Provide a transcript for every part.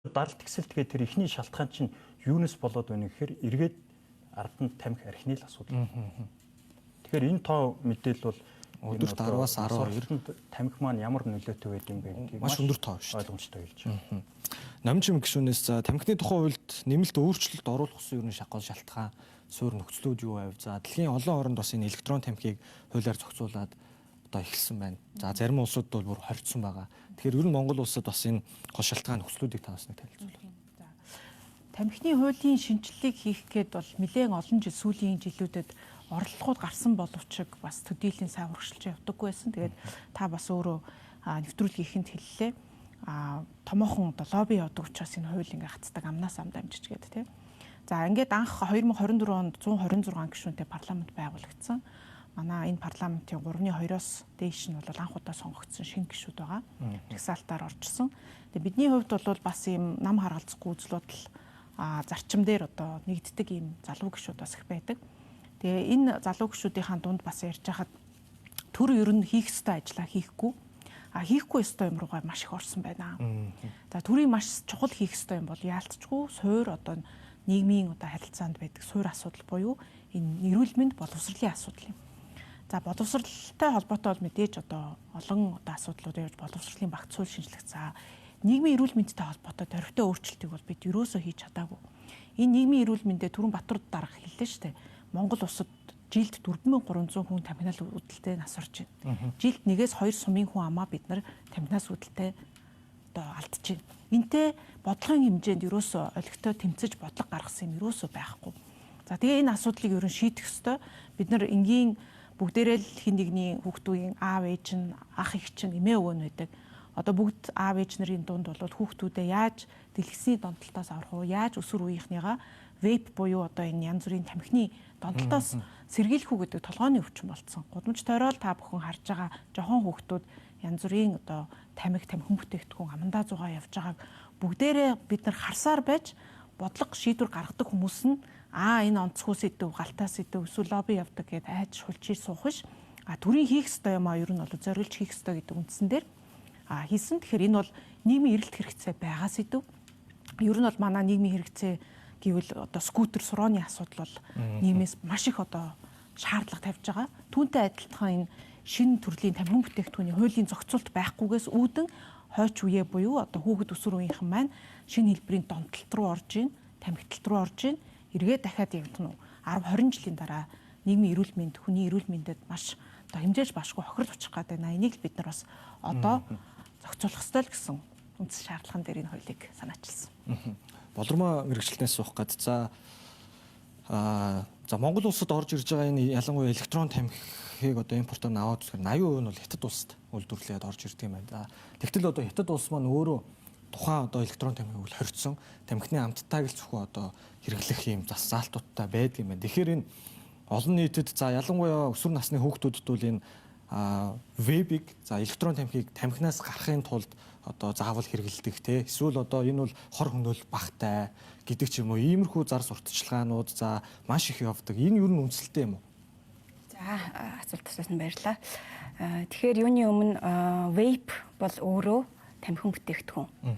Даралт тэгсэлт гэх тэр эхний шалтгаан чинь юунаас болоод байна гэхээр эргээд ард нь тамхи архины л асуудал. Тэгэхээр энэ тоо мэдээлэл бол өдөрт 10-аас 12 тамхи маань ямар нөлөөтэй байд юм бэ гэдгийг маш өндөр тоо шүү дээ. Ойлгомжтой хэлж байна. Намжим гишүүнээс за тамхины тухай хуульд нэмэлт өөрчлөлт оруулах гэсэн ер нь гол шалтгаан суурь нөхцлүүд юу байв? За дэлхийн олон оронд бас энэ электрон тамхиг хуулиар зохицуулаад одоо эхэлсэн байна. За зарим улсууд бол бүр хоригдсон байгаа. Тэгэхээр ер нь Монгол улсад бас энэ гол шалтгаан нөхцлүүдийг та бас нэг танилцуулбал. За тамхины хуулийн шинэчлэлийг хийх гээд бол нэлээн олон жил сүүлийн жилүүдэд оролдлогууд гарсан боловч бас төдийлөн сайн урагшилж явдаггүй байсан. Тэгээд та бас өөрөө нэвтрүүлгийнхэнд хэллээ. Томоохон одоо лобби явдаг учраас энэ хууль ингээ хацдаг, амнаас ам дамжиж гээд тий. За ингээд анх 2024 онд 126 гишүүнтэй парламент байгуулагдсан. Манай энэ парламентын 3-ны 2-оос дээш нь бол анх удаа сонгогдсон шинэ гишүүд байгаа. Жагсаалтаар оржсон. Тэгээ бидний хувьд бол бас ийм нам харгалзахгүй үзэл бодол зарчим дээр одоо нэгддэг ийм залуу гишүүд бас их байдаг. Тэгээ энэ залуу гишүүдийнхаа дунд бас ярьж хахад төр ер нь хийх ёстой ажлаа хийхгүй, хийхгүй ёстой юм руугаа маш их орсон байна. За төрийн маш чухал хийх ёстой юм бол яалтчгүй суур одоо нийгмийн одоо харилцаанд байдаг суур асуудал буюу энэ эрүүл мэнд боловсролын асуудал юм. За боловсролтой холбоотой бол мэдээж одоо олон одоо асуудлууд явж боловсролын багц хууль шинжлэх. За нийгмийн эрүүл мэндтэй холбоотой дөрвтэй өөрчлөлтийг бол бид ерөөсөө хийж чадаагүй. Энэ нийгмийн эрүүл мэндээ түрүүн Батур дарга хэллээ шүү дээ. Монгол улсад жилд 4300 хүн тамхинал үүдэлтэй нас орж байна. Жилд 1-ээс 2 сумын хүн амаа бид нар тамхинаас үүдэлтэй одоо алдаж байна. Энтэй бодлогын хэмжээнд ерөөсөө олигтой тэмцэж бодлого гаргасан юм ерөөсөө байхгүй. За тэгээ энэ асуудлыг ерөн шийдэх ёстой. Бид нар энгийн бүгдээрээ л хин нэгний хүүхдүүдийн аав ээж нь, ах эх чинь эмээ өвөө нь байдаг. Одоо бүгд аав ээж нарын дунд бол хүүхдүүдээ яаж дэлгэсний донтолтоос аврах уу, яаж өсвөр үеийнхнийгаа вейп буюу одоо энэ янз бүрийн тамхины донтолтоос сэргийлэх үү гэдэг толгойн өвчин болцсон. Гудамж тойрол та бүхэн харж байгаа жохон хүүхдүүд янз бүрийн одоо тамхи, тамхин бүтээгдэхүүн амандаа зугаа явж байгааг бүгдээрээ бид нар харсаар байж бодлого шийдвэр гаргадаг хүмүүс нь энэ онцгой сэдв, галтай сэдв, эсвэл лобби явдаг гэдээ айж хулчир суух биш. Төрийн хийх ёстой юм а ер нь бол зориулж хийх ёстой гэдэг үндсэн дээр хийсэн. Тэгэхээр энэ бол нийгмийн эрэлт хэрэгцээ байгаа сэдв. Ер нь бол манай нийгмийн хэрэгцээ гэвэл одоо скутер сурооны асуудал бол нийгмээс маш их одоо шаардлага тавьж байгаа. Түүнтэй адилхан энэ шинэ төрлийн тамхин бүтээгдэхүүний хуулийн зохицуулт байхгүйгээс үүдэн хойч үе буюу одоо хүүхэд өсвөр үеийнхэн маань шинэ хэлбэрийн донтолт руу орж ийн, тамхиталт руу орж ийн. Эргээд дахиад явагдана уу? 10 20 жилийн дараа нийгмийн эрүүл мэнд, хүний эрүүл мэндэд маш одоо хэмжээж башгүй хохирол учрах гэдэг байна. Энийг л бид нар бас одоо зохицуулах ёстой л гэсэн үндсэн шаардлаган дээр энэ хуулийг санаачилсан. Болормоо мэрэгчлэнээс суух гад. За за Монгол улсад орж ирж байгаа энэ ялангуяа электрон тамхиг одоо импортоор нь аваад үзэхээр 80% нь бол хятад улсад үйлдвэрлээд орж ирдэг юм байна. За тэгтэл одоо хятад улс маань өөрөө тухайн одоо электрон тамхиг бол хоригдсон тамхины амттайг л зөвхөн одоо хэрэглэх юм зас заалтуудтай байдаг юм байна. Тэгэхээр энэ олон нийтэд за ялангуяа өсвөр насны хүүхдүүдэд бол энэ вебийг за электрон тамхиг тамхинаас гарахын тулд одоо заавал хэрэглэдэг те эсвэл одоо энэ бол хор хөнөөл багтай гэдэг ч юм уу иймэрхүү зар сурталчилгаанууд за маш их явдаг. Энэ юу н үнэлэлтэй юм уу? За асуулт асуусан баярлалаа. Тэгэхээр юуны өмнө вейп бол өөрөө тамхин бүтээгдэхүүн.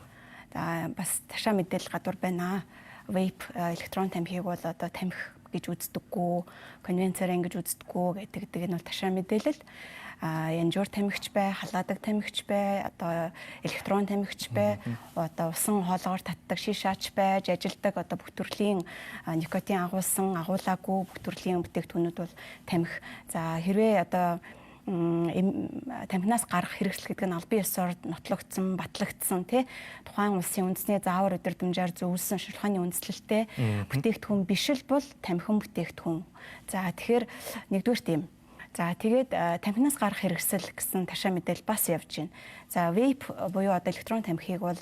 За бас ташаа мэдээлэл гадуур байна. Вейп электрон тамхиг бол одоо тамхи гэж үздэггүй, конвенцээр ингэж үздэггүй гэдэг энэ бол ташаа мэдээлэл. Янжуур тамхич бай, халаадаг тамхич бай, одоо электрон тамхич бай, одоо усан хоолоогоор татдаг шишаач байж ажилдаг одоо бүх төрлийн никотин агуулсан, агуулаагүй бүх төрлийн бүтээгдэхүүнүүд бол тамхи. За хэрвээ одоо тамхинаас гарах хэрэгсэл гэдэг нь албан ёсоор нотлогдсон, батлагдсан тий тухайн улсын үндэсний заавар удирдамжаар зөвлөсөн шилхааны үндэслэлтэй бүтээгдэхүүн биш л бол тамхин бүтээгдэхүүн. За тэгэхээр нэгдүгээр тийм. За тэгээд тамхинаас гарах хэрэгсэл гэсэн ташаа мэдээлэл бас явж байна. За вейп буюу одоо электрон тамхиг бол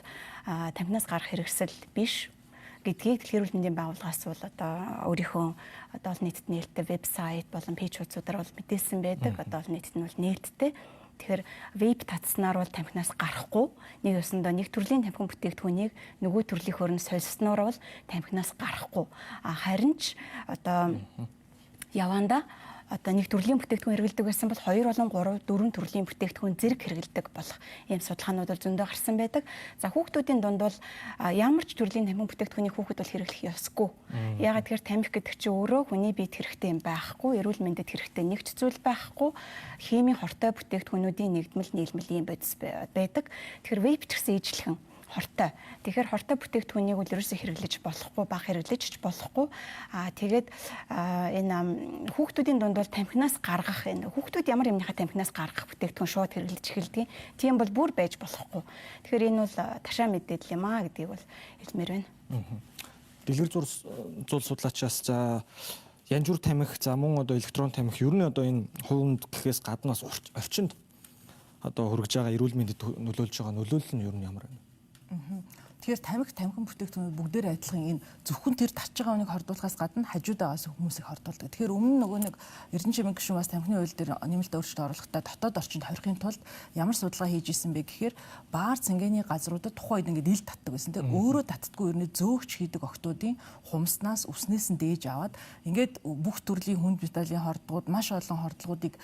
тамхинаас гарах хэрэгсэл биш гэдгийг Дэлхийн эрүүл мэндийн байгууллагаас бол одоо өөрийнхөө одоо олон нийтэд нээлттэй вебсайт болон пэйж хуудасуудаар бол мэдээлсэн байдаг. Одоо олон нийтэд нь бол нээлттэй. Тэгэхээр вейп татснаар бол тамхинаас гарахгүй. Нэг ёсондоо нэг төрлийн тамхин бүтээгдэхүүнийг нөгөө төрлийнхөөр нь сольсноор бол тамхинаас гарахгүй. А харин ч одоо явандаа одоо нэг төрлийн бүтээгдэхүүн хэрэглэдэг байсан бол 2 болон 3 4 төрлийн бүтээгдэхүүн зэрэг хэрэглэдэг болох ийм судалгаанууд бол зөндөө гарсан байдаг. За хүүхдүүдийн дунд бол ямар ч төрлийн тамхин бүтээгдэхүүнийг хүүхэд бол хэрэглэх ёсгүй. Яагаад тэгэхээр тамхи гэдэг чинь өөрөө хүний биед хэрэгтэй юм байхгүй, эрүүл мэндэд хэрэгтэй нэг ч зүйл байхгүй, химийн хортой бүтээгдэхүүнүүдийн нэгдмэл нийлмэл ийм бодис байдаг. Тэгэхээр вейп ч гэсэн ижилхэн хортой. Тэгэхээр хортой бүтээгдэхүүнийг бол ерөөсөө хэрэглэж болохгүй, бага хэрэглэж ч болохгүй. Тэгээд энэ хүүхдүүдийн дунд бол тамхинаас гаргах энэ хүүхдүүд ямар юмныхаа тамхинаас гаргах бүтээгдэхүүн шууд хэрэглэж эхэлдэг. Тийм бол бүр байж болохгүй. Тэгэхээр энэ бол ташаа мэдээлэл юм аа гэдгийг бол хэлмээр байна. Дэлгэр зул судлаачаас за янжуур тамхи, за мөн одоо электрон тамхи ер нь одоо энэ хувьд гэхээс гадна бас орчинд одоо хүргэж байгаа эрүүл мэндэд нөлөөлж байгаа нөлөөлөл нь ер нь ямар вэ? Тэгэхээр тамхи тамхин бүтээгдэхүүнүүд бүгдээр адилхан энэ зөвхөн тэр татж байгаа хүнийг хордуулахаас гадна хажуудаагаас хүмүүсийг хордуулдаг. Тэгэхээр өмнө нөгөө нэг Эрдэнэ чимэг гишүүн бас тамхины хууль дээр нэмэлт өөрчлөлт оруулахдаа дотоод орчинд хорихын тулд ямар судалгаа хийж исэн бэ гэхээр баар цэнгэний газруудад тухайн үед ингээд ил татдаг байсан. Тэр өөрөө татдаггүй ер нь зөөгч хийдэг охтуудын хумснаас үснээс нь дээж аваад ингээд бүх төрлийн хүнд металлын хордгууд маш олон хордлогуудыг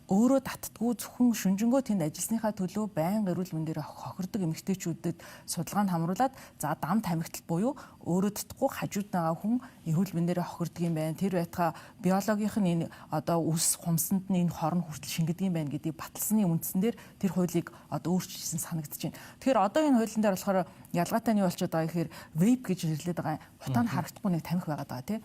өөрөө татдаггүй зөвхөн шүнжэнгөө тэнд ажилласныхаа төлөө байнга эрүүл мэндээр хохирдог эмэгтэйчүүдэд судалгаанд хамруулад за дам тамхитал буюу өөрөө татахгүй хажууд байгаа хүн эрүүл мэндээр хохирдог юм байна. Тэр байтугай биологийнх нь энэ одоо үс хумсанд нь энэ хорн хүртэл шингэдэг юм байна гэдгийг баталсаны үндсэн дээр тэр хуулийг одоо өөрчилсөн санагдаж байна. Тэгэхээр одоо энэ хуулийн дээр болохоор ялгаатай нь юу болчиход байгаа гэхээр вейп гэж нэрлэдэг байгаа. Утаанд харагдахгүй нэг тамхи байгаад байгаа тийм.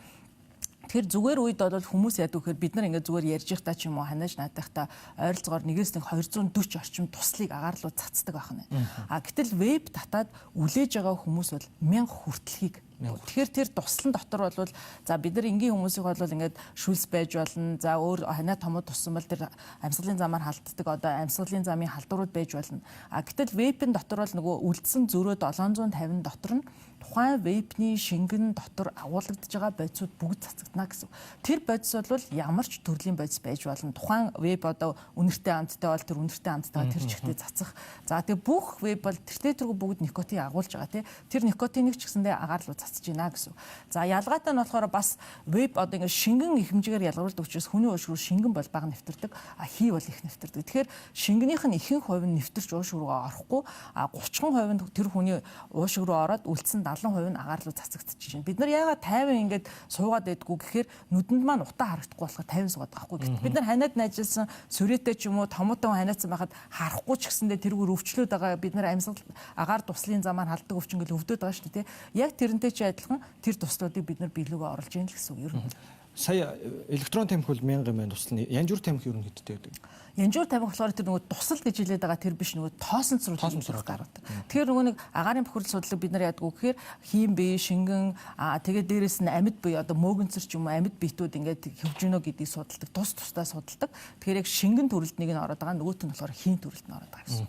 Тэгэхээр зүгээр үед бол хүмүүс яадаг вэхээр бид нар ингээд зүгээр ярьж байхдаа ч юм уу ханааж наадахтаа ойролцоогоор нэгээс нэг 240 орчим туслыг агаарлуу цацдаг байх нэ. А гэтэл вейп татаад үлээж байгаа хүмүүс бол 1000 хүртэлхийг. Тэгэхээр тэр туслан дотор бол за бид нар энгийн хүмүүсийг бол ингээд шүлс байж болно. За өөр ханаа томод туссан бол тэр амьсгалын замаар халддаг одоо амьсгалын замын халдварууд байж болно. А гэтэл вейпэн дотор бол нөгөө үлдсэн зөрөө 750 дотор нь тухайн вейпний шингэн дотор агуулгадж байгаа бодисууд бүгд цацагдана гэсэн. Тэр бодис бол ямар ч төрлийн бодис байж болно. Тухайн вейп одоо үнэртэй амттай бол тэр үнэртэй амттайгаа тэр чигтээ цацах. За тэгээ бүх вейп бол тэртээ тэргүй бүгд никотин агуулж байгаа тий. Тэр никотиныг ч гэсэндээ агаар руу цацж байна гэсэн. За ялгаатай нь болохоор бас вейп одоо ингээд шингэн их хэмжээгээр ялгаруулдаг учраас хүний уушиг руу шингэн бол бага нэвтэрдэг, а хий бол их нэвтэрдэг. Тэгэхээр шингэнийх нь ихэнх хувь нь нэвтэрч уушиг руугаа орохгүй, а 30% нь тэр хүний уушиг руу ороод үлдсэн 70% нь агаар руу цацагдчих чинь. Бид нар яагаад 50 ингээд суугаад байдгүй гэхээр нүдэнд маань утаа харагдахгүй болохоор 50 суугаад байгаа байхгүй. Бид нар ханиад найжилсан сүрээтэй ч юм уу томоотой ханиадсан байхад харахгүй ч гэсэндээ тэрүүгээр өвчлөөд байгаа. Бид нар амьсгал агаар туслын замаар халддаг өвчин гэл өвдөд байгаа шүү дээ. Яг тэрнтэй чи адилхан тэр туслуудыг бид нар биелүүгээ оруулж ийн л гэсэн үг ер нь. Сая электрон тамхи бол 1000 юм байна туслана. Янжуур тамхи ер нь хэдтэй байдаг? Янжуур тамхи болохоор тэр нөгөө тусал гэж хэлээд байгаа тэр биш нөгөө тоосонц руу гаргадаг. Тэгэхээр нөгөө нэг агаарын бохирдол судлаг бид нар яадаг вэ гэхээр хийм бие, шингэн тэгээд дээрэс нь амьд бие одоо мөөгөнцөр ч юм уу амьд биетүүд ингээд хөвжинөө гэдгийг судалдаг, тус тусдаа судалдаг. Тэгэхээр яг шингэн төрөлд нэг нь ороод байгаа, нөгөөт нь болохоор хийн төрөлд нь ороод байгаа гэсэн.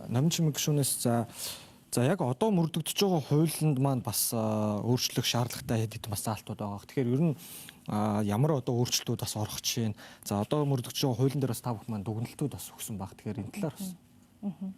Намын чимэг гишүүнээс за яг одоо мөрдөгдөж байгаа хуулинд маань бас өөрчлөх шаардлагатай хэд хэдэн бас заалтууд байгаа. Тэгэхээр ер нь ямар одоо өөрчлөлтүүд бас орох чинь. За одоо мөрдөгдөж байгаа хуулийн дээр бас та бүхэн маань дүгнэлтүүд бас өгсөн баг. Тэгэхээр энэ талаар бас.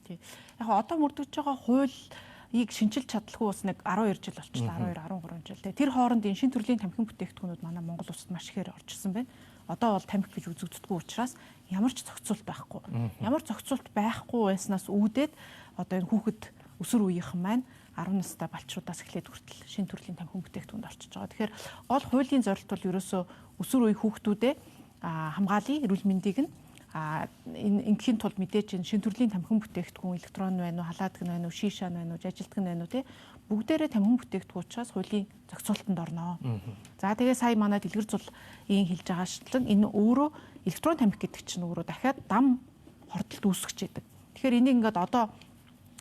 Тий. Яг одоо мөрдөгдөж байгаа хуулийг шинчилж чадалгүй бас нэг 12 жил болчихлоо. 12 13 жил. Тэр хооронд энэ шин төрлийн тамхин бүтээгдэхүүнүүд манай Монгол улсад маш ихээр орж ирсэн байна. Одоо бол тамхи гэж үзэгддэггүй учраас ямар ч зохицуулт байхгүй. Ямар зохицуулт байхгүй байснаас үүдээд одоо энэ хүүхэд өсвөр үеийнхэн маань 10 настай балчруудаас эхлээд хүртэл шин төрлийн тамхин бүтээгдэхүүнд орчиж байгаа. Тэгэхээр гол хуулийн зорилт бол ерөөсөө өсвөр үеийн хүүхдүүдээ хамгаалъя, эрүүл мэндийг нь энэ ингээхийн тулд мэдээж энэ шин төрлийн тамхин бүтээгдэхүүн электрон байна уу, халаадаг нь байна уу, шиша нь байна уу, ажилтг нь байна уу те бүгдээрээ тамхин бүтээгдэхүүн учраас хуулийн зохицуултанд орно. За тэгээ сая манай дэлгэр зул ийн хэлж байгаа шитлэн энэ өөрөө электрон тамхи гэдэг чинь өөрөө дахиад дам хордолт үүсгэж яадаг. Тэгэхээр энийг ингээд одоо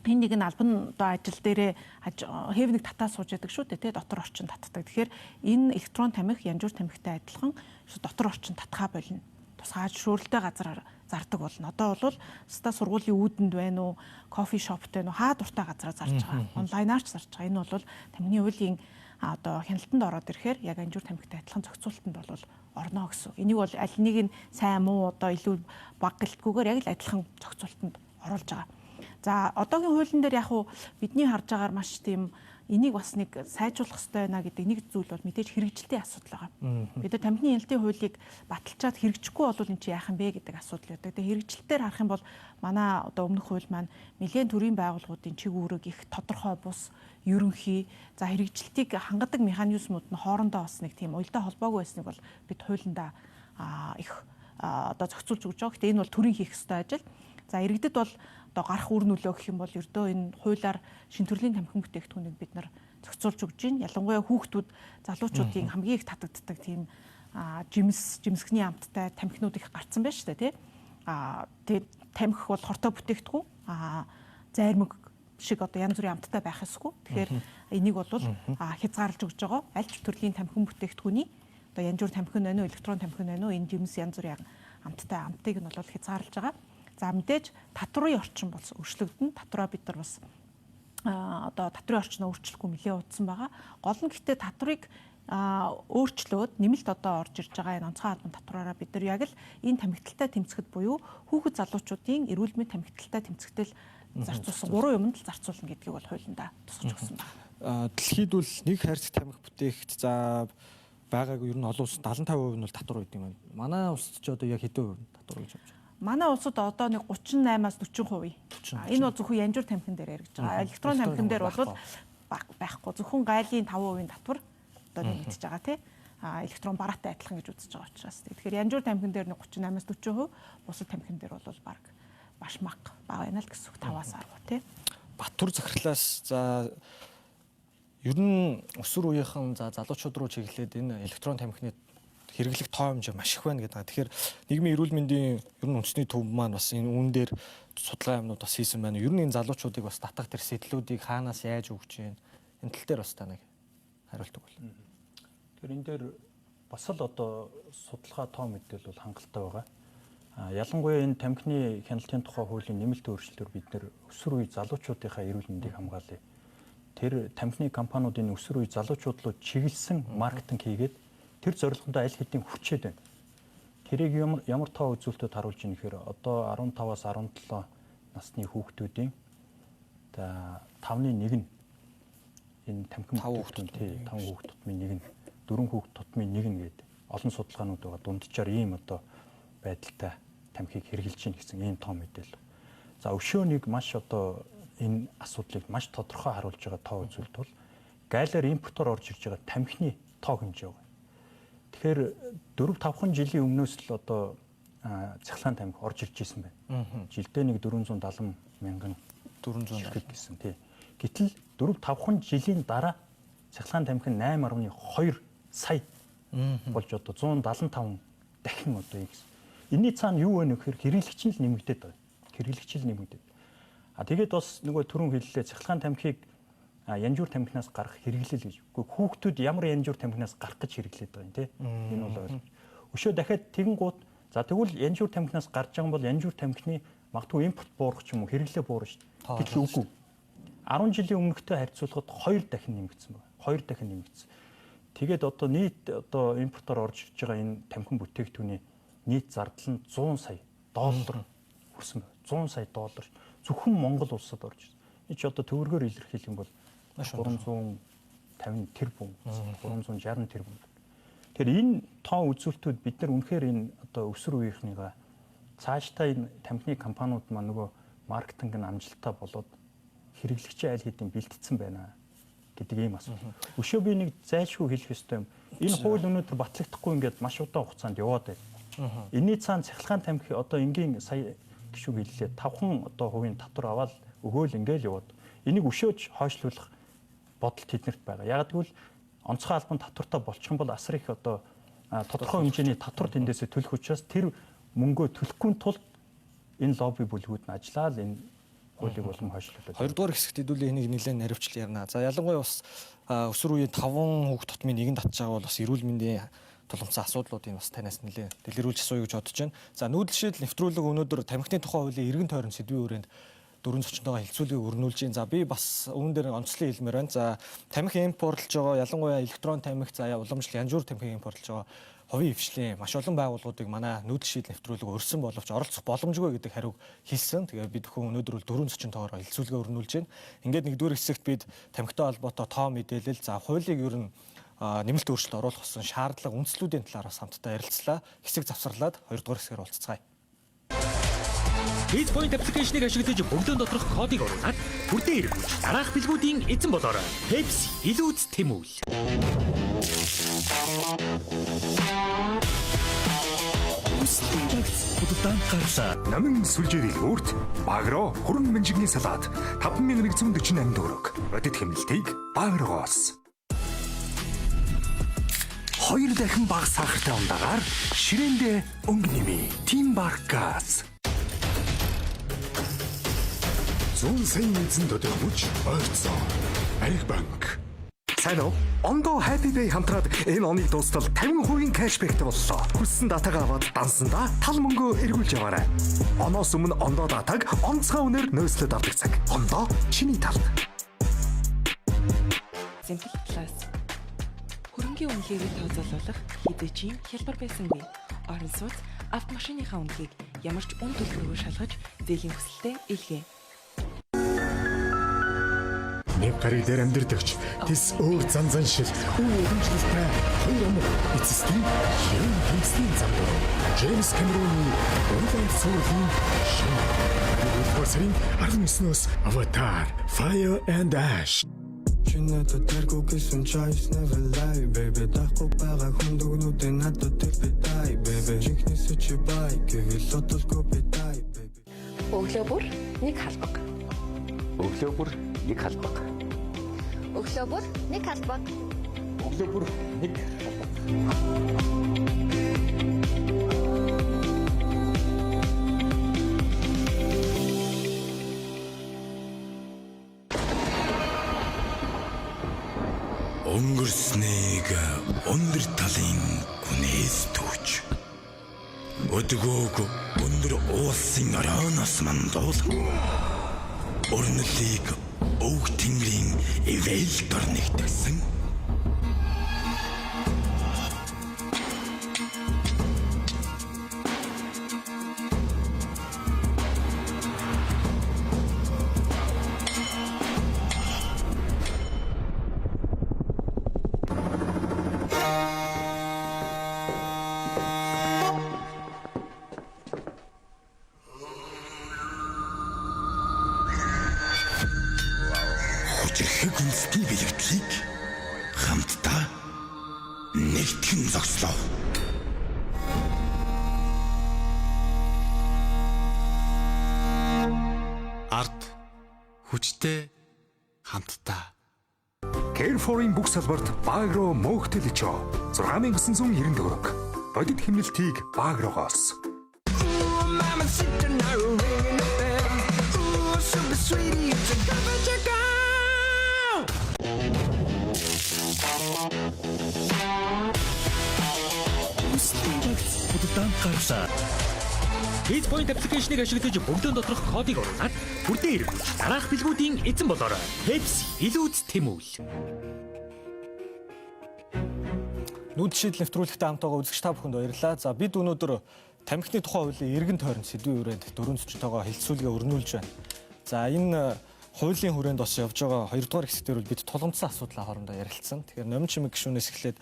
энэ нэг нь албан одоо ажил дээрээ хэв нэг татаа сууж яадаг шүү дээ тий дотор орчин татдаг. Тэгэхээр энэ электрон тамхи янжуур тамхитай адилхан дотор орчин татхаа болно. Тусгай шөөрөлтэй газараар зардаг болно. Одоо бол ста сургуулийн үүдэнд байна уу, кофе шопт байна уу, хаа дуртай газараа зарж байгаа. Онлайнаар ч зарж байгаа. Энэ бол тамхины хуулийн одоо хяналтанд ороод ирэхээр яг анжуур тамхитай адилхан зохицуултанд бол орно гэсэн. Энийг бол аль нэг нь сайн муу одоо илүү баг гэлтгүүгээр яг л адилхан зохицуултанд оруулж байгаа. За, одоогийн хуулийн дээр яг уу бидний харж байгаагаар маш тийм энийг бас нэг сайжруулах хэрэгтэй байна гэдэг нэг зүйл бол мэдээж хэрэгжилтийн асуудал байгаа. Бид нар тамхины хяналтын хуулийг баталчаад хэрэгжихгүй бол энэ чи яах юм бэ гэдэг асуудал байдаг. Тэгээ хэрэгжилтээр харах юм бол манай одоо өмнөх хууль маань нэлээд төрийн байгууллагуудын чиг үүрэг их тодорхой бус ерөнхий, за хэрэгжилтийг хангадаг механизмууд нь хоорондоо бас нэг тийм уялдаа холбоогүй байсныг бол бид хуулиндаа их одоо зохицуулж өгч байгаа. Гэтэ энэ бол төрийн хийх ёстой ажил. За, иргэдэд бол одоо гарах үр нөлөө гэх юм бол ердөө энэ хуулиар шин төрлийн тамхин бүтээгдэхүүнийг бид нар зохицуулж өгч байна. Ялангуяа хүүхдүүд, залуучуудын хамгийн их татагддаг тийм жимс, жимсгний амттай тамхинууд их гарцсан байна шүү дээ, тий. Тэгээд тамхи бол хортой бүтээгдэхүүн. Зайрмаг шиг одоо янз бүрийн амттай байх ёсгүй. Тэгэхээр энийг бол хязгаарлаж өгч байгаа. Аль ч төрлийн тамхин бүтээгдэхүүний одоо янз бүр тамхин байна уу, электрон тамхин байна уу, энэ жимс янз бүрийн амттай амтыг нь бол хязгаарлаж байгаа. За, мэдээж татврын орчин бол өөрчлөгдөн. Татвараа бид нар бас одоо татврын орчноо өөрчлөхгүй нэлээд удсан байгаа. Гол нь гэхдээ татврыг өөрчлөөд нэмэлт одоо орж ирж байгаа энэ онцгой албан татвараараа бид нар яг л энэ тамхиталтай тэмцэхэд буюу хүүхэд залуучуудын эрүүл мэнд тамхиталтай тэмцэхтэл зарцуулсан гурван юмд л зарцуулна гэдгийг бол хуулиндаа тусгаж өгсөн байна. Дэлхийд бол нэг хайрцаг тамхи бүтээхэд за байгаагүй ер нь олон улс 75% нь бол татвар байдаг юм байна. Манай улсад ч одоо яг хэдэн хувь татвар гэж бодож байна? Манай улсад одоо нэг 38-аас 40%. Энэ бол зөвхөн янжуур тамхин дээр яригдж байгаа. Электрон тамхин дээр бол байхгүй. Зөвхөн гайлын 5% татвар одоо нэмэгдэж байгаа тий. Электрон бараатай адилхан гэж үзэж байгаа учраас. Тэгэхээр янжуур тамхин дээр нэг 38-аас 40%, бусад тамхин дээр бол баг баш маг бага байна л гэсэн үг 5-аас 10 тий. Баттур захирлаас за ер нь өсвөр үеийнхэн за залуучууд руу чиглээд энэ электрон тамхины хэрэглэх тоо хэмжээ маш их байна гэдэг. Тэгэхээр нийгмийн эрүүл мэндийн ер нь үндэсний төв маань бас энэ үүн дээр судалгаа юмнууд бас хийсэн байна. Ер нь энэ залуучуудыг бас татах тэр сэтлүүдийг хаанаас яаж өгч юм? Энэ тал дээр бас та нэг хариулт өгвөл. Тэгэхээр энэ дээр бас л одоо судалгаа тоо мэдээлэл бол хангалттай байгаа. Ялангуяа энэ тамхины хяналтын тухай хуулийн нэмэлт өөрчлөлтөөр бид нэр өсвөр үе залуучуудынхаа эрүүл мэндийг хамгаалъя. Тэр тамхины компаниудын өсвөр үе залуучууд руу чиглэсэн маркетинг хийгээд тэр зорилгондоо аль хэдийн хүчээд байна. Тэрийг ямар тоо үзүүлэлтүүд харуулж байна гэхээр одоо 15-аас 17 насны хүүхдүүдийн 5-ны 1 нь энэ тамхин бүтээгдэхүүн тий 5 хүүхд тутмын 1 нь 4 хүүхд тутмын 1 нь гээд олон судалгаанууд байгаа. Дунджаар ийм одоо байдалтай тамхиг хэрэглэж байна гэсэн ийм тоо мэдээлэл. За, өшөө нэг маш одоо энэ асуудлыг маш тодорхой харуулж байгаа тоо үзүүлэлт бол гайлаар импортоор орж ирж байгаа тамхины тоо хэмжээ байгаа. Тэгэхээр 4-5 жилийн өмнөөс л одоо цахилгаан тамхи орж ирж исэн байна. Жилдээ нэг 470 мянган 470 гэсэн тий. Гэтэл 4-5 жилийн дараа цахилгаан тамхи нь 8.2 сая болж одоо 175 дахин одоо ийгсэн. Энийний цаана юу вэ гэхээр хэрэглэгч нь л нэмэгдээд байгаа. Хэрэглэгч л нэмэгдээд. А тэгээд бас нөгөө түрүүн хэллээ цахилгаан тамхиг янжуур тамхинаас гарах хэрэглэл гэж. Үгүй хүүхдүүд ямар янжуур тамхинаас гарах гэж хэрэглээд байгаа юм те. Энэ бол ойлгомж. Өшөө дахиад тэгэн гут за тэгвэл янжуур тамхинаас гарч байгаа юм бол янжуур тамхины магадгүй импорт буурах ч юм уу хэрэглээ буурна шүү дээ. Гэтэл үгүй. 10 жилийн өмнөхтэй харьцуулахад 2 дахин нэмэгдсэн байна. 2 дахин нэмэгдсэн. Тэгээд одоо нийт одоо импортоор орж ирж байгаа энэ тамхин бүтээгдэхүүний нийт зардал нь 100 сая доллар хүрсэн байна. 100 сая доллар зөвхөн Монгол улсад орж ирсэн. Энэ ч одоо төгрөгөөр илэрхийлэх юм бол 350 тэрбум, 360 тэрбум. Тэгэхээр энэ тоо үзүүлэлтүүд бид нар үнэхээр энэ одоо өсвөр үеийнхнийгаа цаашдаа энэ тамхины компаниуд маань нөгөө маркетинг нь амжилттай болоод хэрэглэгчийн аль хэдийн бэлтгэсэн байна гэдэг ийм асуудал. Өшөө би нэг зайлшгүй хэлэх ёстой юм. Энэ хууль өнөөдөр батлагдахгүй ингээд маш удаан хугацаанд яваад байна. Энийний цаана цахилгаан тамхи одоо энгийн сая гişүг хэллээ 5 одоо хувийн татвар аваад өгөөл ингээл яваад. Энийг өшөөж хойшлуулах бодол тэднэрт байгаа. Яг тэгвэл онцгой албан татвартай болчих юм бол асар их одоо тодорхой хэмжээний татвар тэндээсээ төлөх учраас тэр мөнгөө төлөхгүй тулд энэ лобби бүлгүүд нь ажиллаад энэ хуулийг улам хойшлуулаад. Хоёрдугаар хэсэгт хэдүүлээ энийг нэлээд наривчлал ярина. За, ялангуяа бас өсвөр үеийн 5 хүүхд тутмын нэгэн татж байгаа бол бас эрүүл мэндийн тулгымцсан асуудлуудыг бас танаас нэлээд дэлгэрүүлж асууя гэж бодож байна. За, нүүдэл шийдэл нэвтрүүлэг өнөөдөр тамхины тухай хуулийн эргэн тойрон сэдвийн хүрээнд дөрвөн зочинтойгоо хэлцүүлгийг өрнүүлж байна. За би бас үүн дээр онцлог хэлмээр байна. За тамхи импортлж байгаа, ялангуяа электрон тамхи, за уламжлал янжуур тамхиг импортлж байгаа хувийн хвшлийн маш олон байгууллагуудыг манай нүүдэл шийдэл нэвтрүүлэг урьсан боловч оролцох боломжгүй гэдэг хариуг хэлсэн. Тэгээ бид хүн өнөөдөр бол дөрвөн зочинтойгоор хэлцүүлгээ өрнүүлж байна. Ингээд нэгдүгээр хэсэгт бид тамхитай холбоотой тоо мэдээлэл, за хуулийг ер нь нэмэлт өөрчлөлт оруулах гэсэн шаардлага үндслүүдийн талаар бас хамтдаа ярилцлаа. Хэсэг завсарлаад хоёрдугаар хэсгээр уулзцгаая. Bizpoint аппликейшнийг ашиглаж бөглөөн доторх кодыг оруулаад бүрдээ эргүүлж дараах бэлгүүдийн эзэн болоорой. Pepsi илүүц тэмүүл. Хүслийн багц худалдаанд гарлаа. Намын сүлжээ дэлгүүрт Багро хуран мэнжигний салат 5148 төгрөг. Бодит хэмнэлтийг Багрогоос. Хоёр дахин бага сахартай ундагаар ширээндээ өнгө нэмээ. Team Bark Gas. 100 саяын эзэн төдий ойрцоо. Ариг банк. Сайн уу? Ондоо Happy Pay хамтраад энэ оныг дуустал 50% cashback тэй боллоо. Хүссэн датагаа аваад дансандаа тал мөнгөө эргүүлж яваарай. Оноос өмнө ондоо датаг онцгой үнээр нөөцлөд авдаг цаг. Ондоо чиний талд. Зэмтэл Plus. Хөрөнгийн үнэлгээг тооцоолох хэзээ ч хялбар байсангүй. Орон сууц автомашиныхаа үнэлгээг ямар ч үн төлбөргүй шалгаж зээлийн хүсэлтэд илгээ. Нэг гариг дээр амьдэрдэгч тэс өөр зан зан шил үе уламжлалтай хоёр ом эцэстийн ширүүн тэмцлийн зам дөрөв. Джеймс Кэмероны Уйланд цувралын шинэ 2-р сарын 19-өөс Avatar Fire and Ash. Чи надад тэргүй гэсэн choice never lie baby. Дахгүй байгаа хүндүгнүүдээ надад тэл би дай baby. Жинхнээсээ чи бай гэвэл одолгүй би дай baby. Өглөө бүр нэг халбаг. Өглөө бүр нэг халбаг. Өглөө бүр нэг халбаг. Өглөө бүр нэг халбаг. Өнгөрснийг өндөр талын гүнээс түүж. Өдгөөг өндөр уулсын оройноос мандуул. Өрнөлийг өвөг тэнгэрийн ивэл дор нэгтгсэн. Хүчирхэг үндэсний бэлэгдлийг хамтдаа нэгтгэн зогслоо. Ард хүчтэй хамтдаа. Carrefour-ын бүх салбарт Багро мөөхтэй личо 6990 төгрөг. Бодит хэмнэлтийг Багрогоос. Хүслийн багц худалдаанд гарлаа. Bizpoint аппликейшнийг ашиглаж бөглөөн доторх кодыг оруулаад бүрдээ эргүүлж дараах бэлгүүдийн эзэн болоорой. Pepsi илүүц тэмүүл. Нүүдэл шийдэл нэвтрүүлэгтэй хамт байгаа үзэгч та бүхэнд баярлалаа. За бид өнөөдөр тамхины тухай хуулийн эргэн тойрон сэдвийн хүрээнд дөрвөн зочинтойгоо хэлцүүлгээ өрнүүлж байна. За энэ хуулийн хүрээнд бас явж байгаа хоёрдугаар хэсэг дээр бол бид тулгамдсан асуудлаа хоорондоо ярилцсан. Тэгэхээр номин чимэг гишүүнээс эхлээд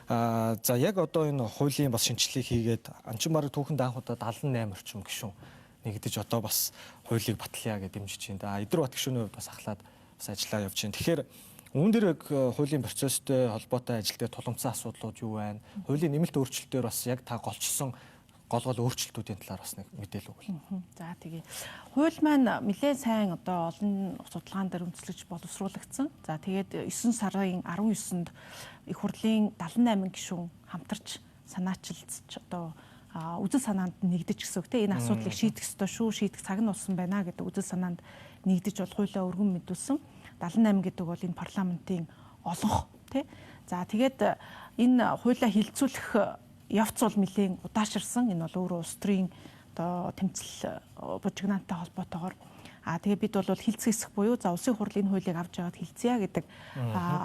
за яг одоо энэ хуулийн бас шинжилгээг хийгээд анчин бараг түүхэн даанхудаа 78 орчим гишүүн нэгдэж одоо бас хуулийг батлая гэж дэмжиж байна. Да Эдэр бат гишүүний хувьд бас ахлаад бас ажиллаа явж байна. Тэгэхээр үүн дээр яг хуулийн процесстэй холбоотой ажил дээр тулгамдсан асуудлууд юу байна? Хуулийн нэмэлт өөрчлөлтөөр бас яг та голчсон гол гол өөрчлөлтүүдийн талаар бас нэг мэдээлэл өгвөл. За тэгээ. Хууль маань нэлээд сайн одоо олон судалгаан дээр үндэслэж боловсруулагдсан. За тэгээд 9 сарын 19-нд их хурлын 78 гишүүн хамтарч санаачилж одоо үзэл санаанд нэгдэж гэсэн үг те энэ асуудлыг шийдэх ёстой шүү, шийдэх цаг нь болсон байна гэдэг үзэл санаанд нэгдэж бол хуулиа өргөн мэдүүлсэн. 78 гэдэг бол энэ парламентын олонх те. За тэгээд энэ хуулиа хилцүүлэх явц бол нэлээд удаашарсан. Энэ бол өөрөө улс төрийн одоо тэмцэл бужигнаантай холбоотойгоор А тэгээ бид бол хилцэх хэсэг буюу за улсын хурал энэ хуулийг авч яваад хилцье гэдэг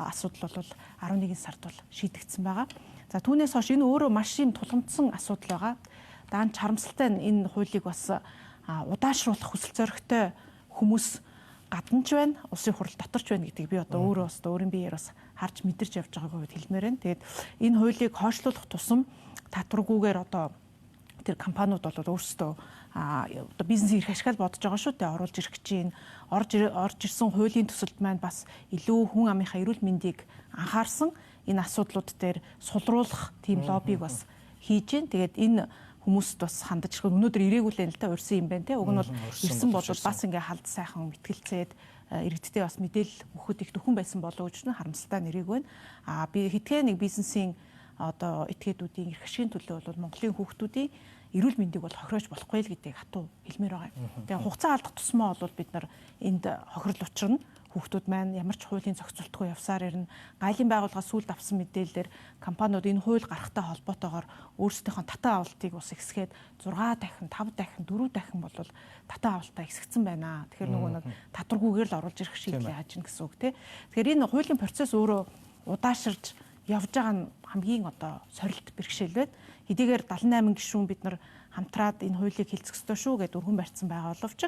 асуудал бол 11 сард бол шийдэгдсэн байгаа. За, түүнээс хойш энэ өөрөө маш юм тулгамдсан асуудал байгаа. Даан харамсалтай нь энэ хуулийг бас удаашруулах хүсэл зоригтой хүмүүс гадна ч байна, улсын хурал дотор ч байна гэдгийг би одоо өөрөө бас өөрийн биеэр бас харж мэдэрч явж байгааг хувьд хэлмээр байна. Тэгээд энэ хуулийг хойшлуулах тусам татваргүйгээр одоо тэр компаниуд бол өөрсдөө одоо бизнесийн эрх ашигал бодож байгаа шүү дээ, оруулж ирэх гэж байна. Орж ирсэн хуулийн төсөлд маань бас илүү хүн амынхаа эрүүл мэндийг анхаарсан, энэ асуудлууд дээр сулруулах тийм лоббиг бас хийж байна. Тэгээд энэ хүмүүст бас хандаж ирэх, өнөөдөр ирээгүй л энэ л та, урьсан юм байна те. Уг нь бол ирсэн бол бас ингээ халд сайхан мэтгэлцээд иргэдтэй бас мэдээлэл өгөхөд их дөхөн байсан болов гэж нь харамсалтай нэрийг байна. А би хитгэн нэг бизнесийн одоо этгээдүүдийн эрх ашигын төлөө бол Монголын хүүхдүүдийн эрүүл мэндийг бол хохироож болохгүй л гэдгийг хатуу хэлмээр байгаа юм. Тэгээ хугацаа алдах тусмаа бол бид нар энд хохирол учирна. Хүүхдүүд маань ямар ч хуулийн зохицуултгүй явсаар ирнэ. Гайлын байгууллагаас сүүлд авсан мэдээлэлээр компаниуд энэ хууль гарахтай холбоотойгоор өөрсдийнхөө татан авалтыг бас ихсгээд 6 дахин, 5 дахин, 4 дахин бол татан авалтаа ихсгцэн байна. Тэгэхээр нөгөө нэг татваргүйгээр л оруулж ирэх шийдлээ яаж гин гэсэн үг те. Тэгэхээр энэ хуулийн процесс өөрөө удааширж явж байгаа нь хамгийн одоо сорилт бэрхшээл байна. Хэдийгээр 78 гишүүн бид нар хамтраад энэ хуулийг хилцэх ёстой шүү гэдээ өргөн барьсан байгаа боловч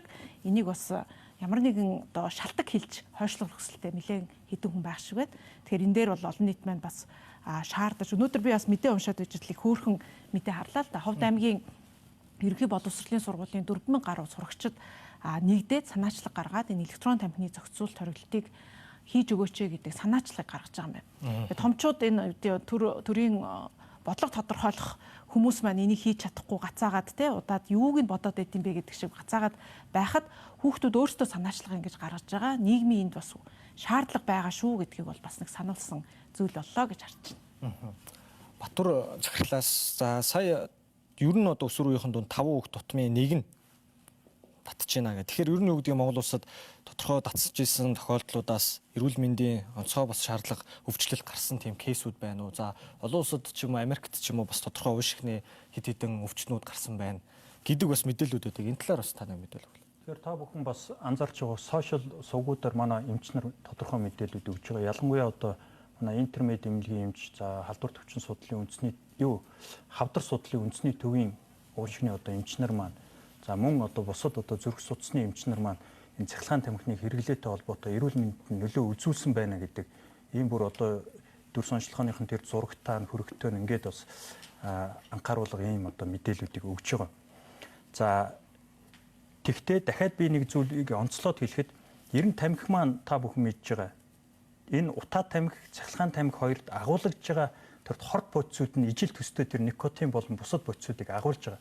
энийг бас ямар нэгэн одоо шалтгаан хэлж хойшлох хүсэлтэй нэлээд хэдэн хүн байх шиг байна. Тэгэхээр энэ дээр бол олон нийт маань бас шаардаж, өнөөдөр би бас мэдээ уншаад байж их хөөрхөн мэдээ харлаа л да. Ховд аймгийн ерөнхий боловсролын сургуулийн 4000 гаруй сурагчид нэгдээд санаачлаг гаргаад энэ электрон тамхины зохицуулалт хориглолтыг хийж өгөөч гэдэг санаачлагыг гаргаж байгаа юм байна. Тэгээд томчууд, энэ төрийн бодлого тодорхойлох хүмүүс маань энийг хийж чадахгүй гацаагаад те, удаад юуг нь бодоод байд юм бэ гэдэг шиг гацаагаад байхад хүүхдүүд өөрсдөө санаачлага ингэж гаргаж байгаа. Нийгмийн энд бас шаардлага байгаа шүү гэдгийг бол бас нэг сануулсан зүйл боллоо гэж харж байна. Батур захирлаас, за сая ер нь одоо өсвөр үеийнхэн дунд 5 хүүхд тутмын нэг нь татж байна гэх. Тэгэхээр ер нь юу гэдгийг Монгол улсад тодорхой татсаж исэн тохиолдлуудаас эрүүл мэндийн онцгой бас шаардлага, өвчлөл гарсан тийм кейсүүд байна уу? За, олон улсад ч юм уу, Америкт ч юм уу бас тодорхой уушигны хэд хэдэн өвчнүүд гарсан байна гэдэг бас мэдээллүүд байдаг. Энэ талаар бас та нэг мэдээлэл өгвөл. Тэгэхээр та бүхэн бас анзаарч байгаа, сошиал сувгуудаар манай эмч нар тодорхой мэдээллүүд өгч байгаа. Ялангуяа одоо манай интермед эмнэлгийн эмч, за халдвар төвчин судлалын үндэсний юу, хавдар судлалын үндэсний төвийн уушигны одоо эмч нар маань, за мөн одоо бусад одоо зүрх судасны эмч нар маань энэ цахилгаан тамхины хэрэглээтэй холбоотой эрүүл мэндэд нөлөө үзүүлсэн байна гэдэг ийм бүр одоо дүрс онцлогооных нь тэр зурагтаа нь хөрөгтөө нь ингээд бас анхааруулга ийм одоо мэдээллүүдийг өгч байгаа. За, тэгтээ дахиад би нэг зүйлийг онцлоод хэлэхэд ер нь тамхи маань та бүхэн мэдж байгаа. Энэ утаа тамхи, цахилгаан тамхи хоёрт агуулгаж байгаа тэр хорт бодисууд нь ижил төстэй тэр никотин болон бусад бодисуудыг агуулж байгаа.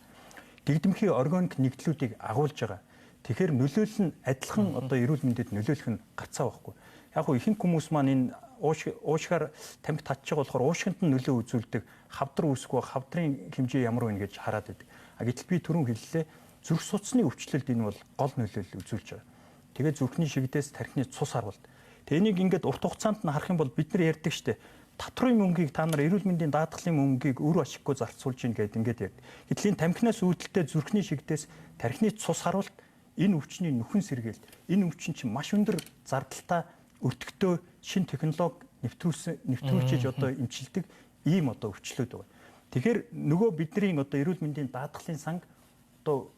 Дэгдэмхий органик нэгдлүүдийг агуулж байгаа. Тэгэхээр нөлөөлөл нь адилхан, одоо эрүүл мэндэд нөлөөлөх нь гацаа байхгүй. Яг хөө ихэнх хүмүүс маань энэ уушгаар тамхи татж байгаа болохоор уушгинд нь нөлөө үзүүлдэг, хавдар үүсэхгүй, хавдрын хэмжээ ямар вэ гэж хараад байдаг. А гэтэл би түрүүн хэллээ, зүрх судасны өвчлөлд энэ бол гол нөлөөлөл үзүүлж байгаа. Тэгээ зүрхний шигдээс, тархины цус харуулт. Тэгээ энийг ингээд урт хугацаанд нь харах юм бол бид нар ярьдаг штэ, татврын мөнгийг та нар эрүүл мэндийн даатгалын мөнгийг үр ашиггүй зарцуулж гин гэдэг ингээд ярьд. Гэтэл энэ тамхинаас үүдэлтэй зүрхний шигдээс, тархины цус харуулт, энэ өвчний нөхөн сэргээлт, энэ өвчин чинь маш өндөр зардалтай, өртөгтөө шин технологи нэвтрүүлсэн нэвтрүүлжиж одоо эмчилдэг ийм одоо өвчлүүд байгаа. Тэгэхээр нөгөө бидний одоо эрүүл мэндийн даатгалын санг одоо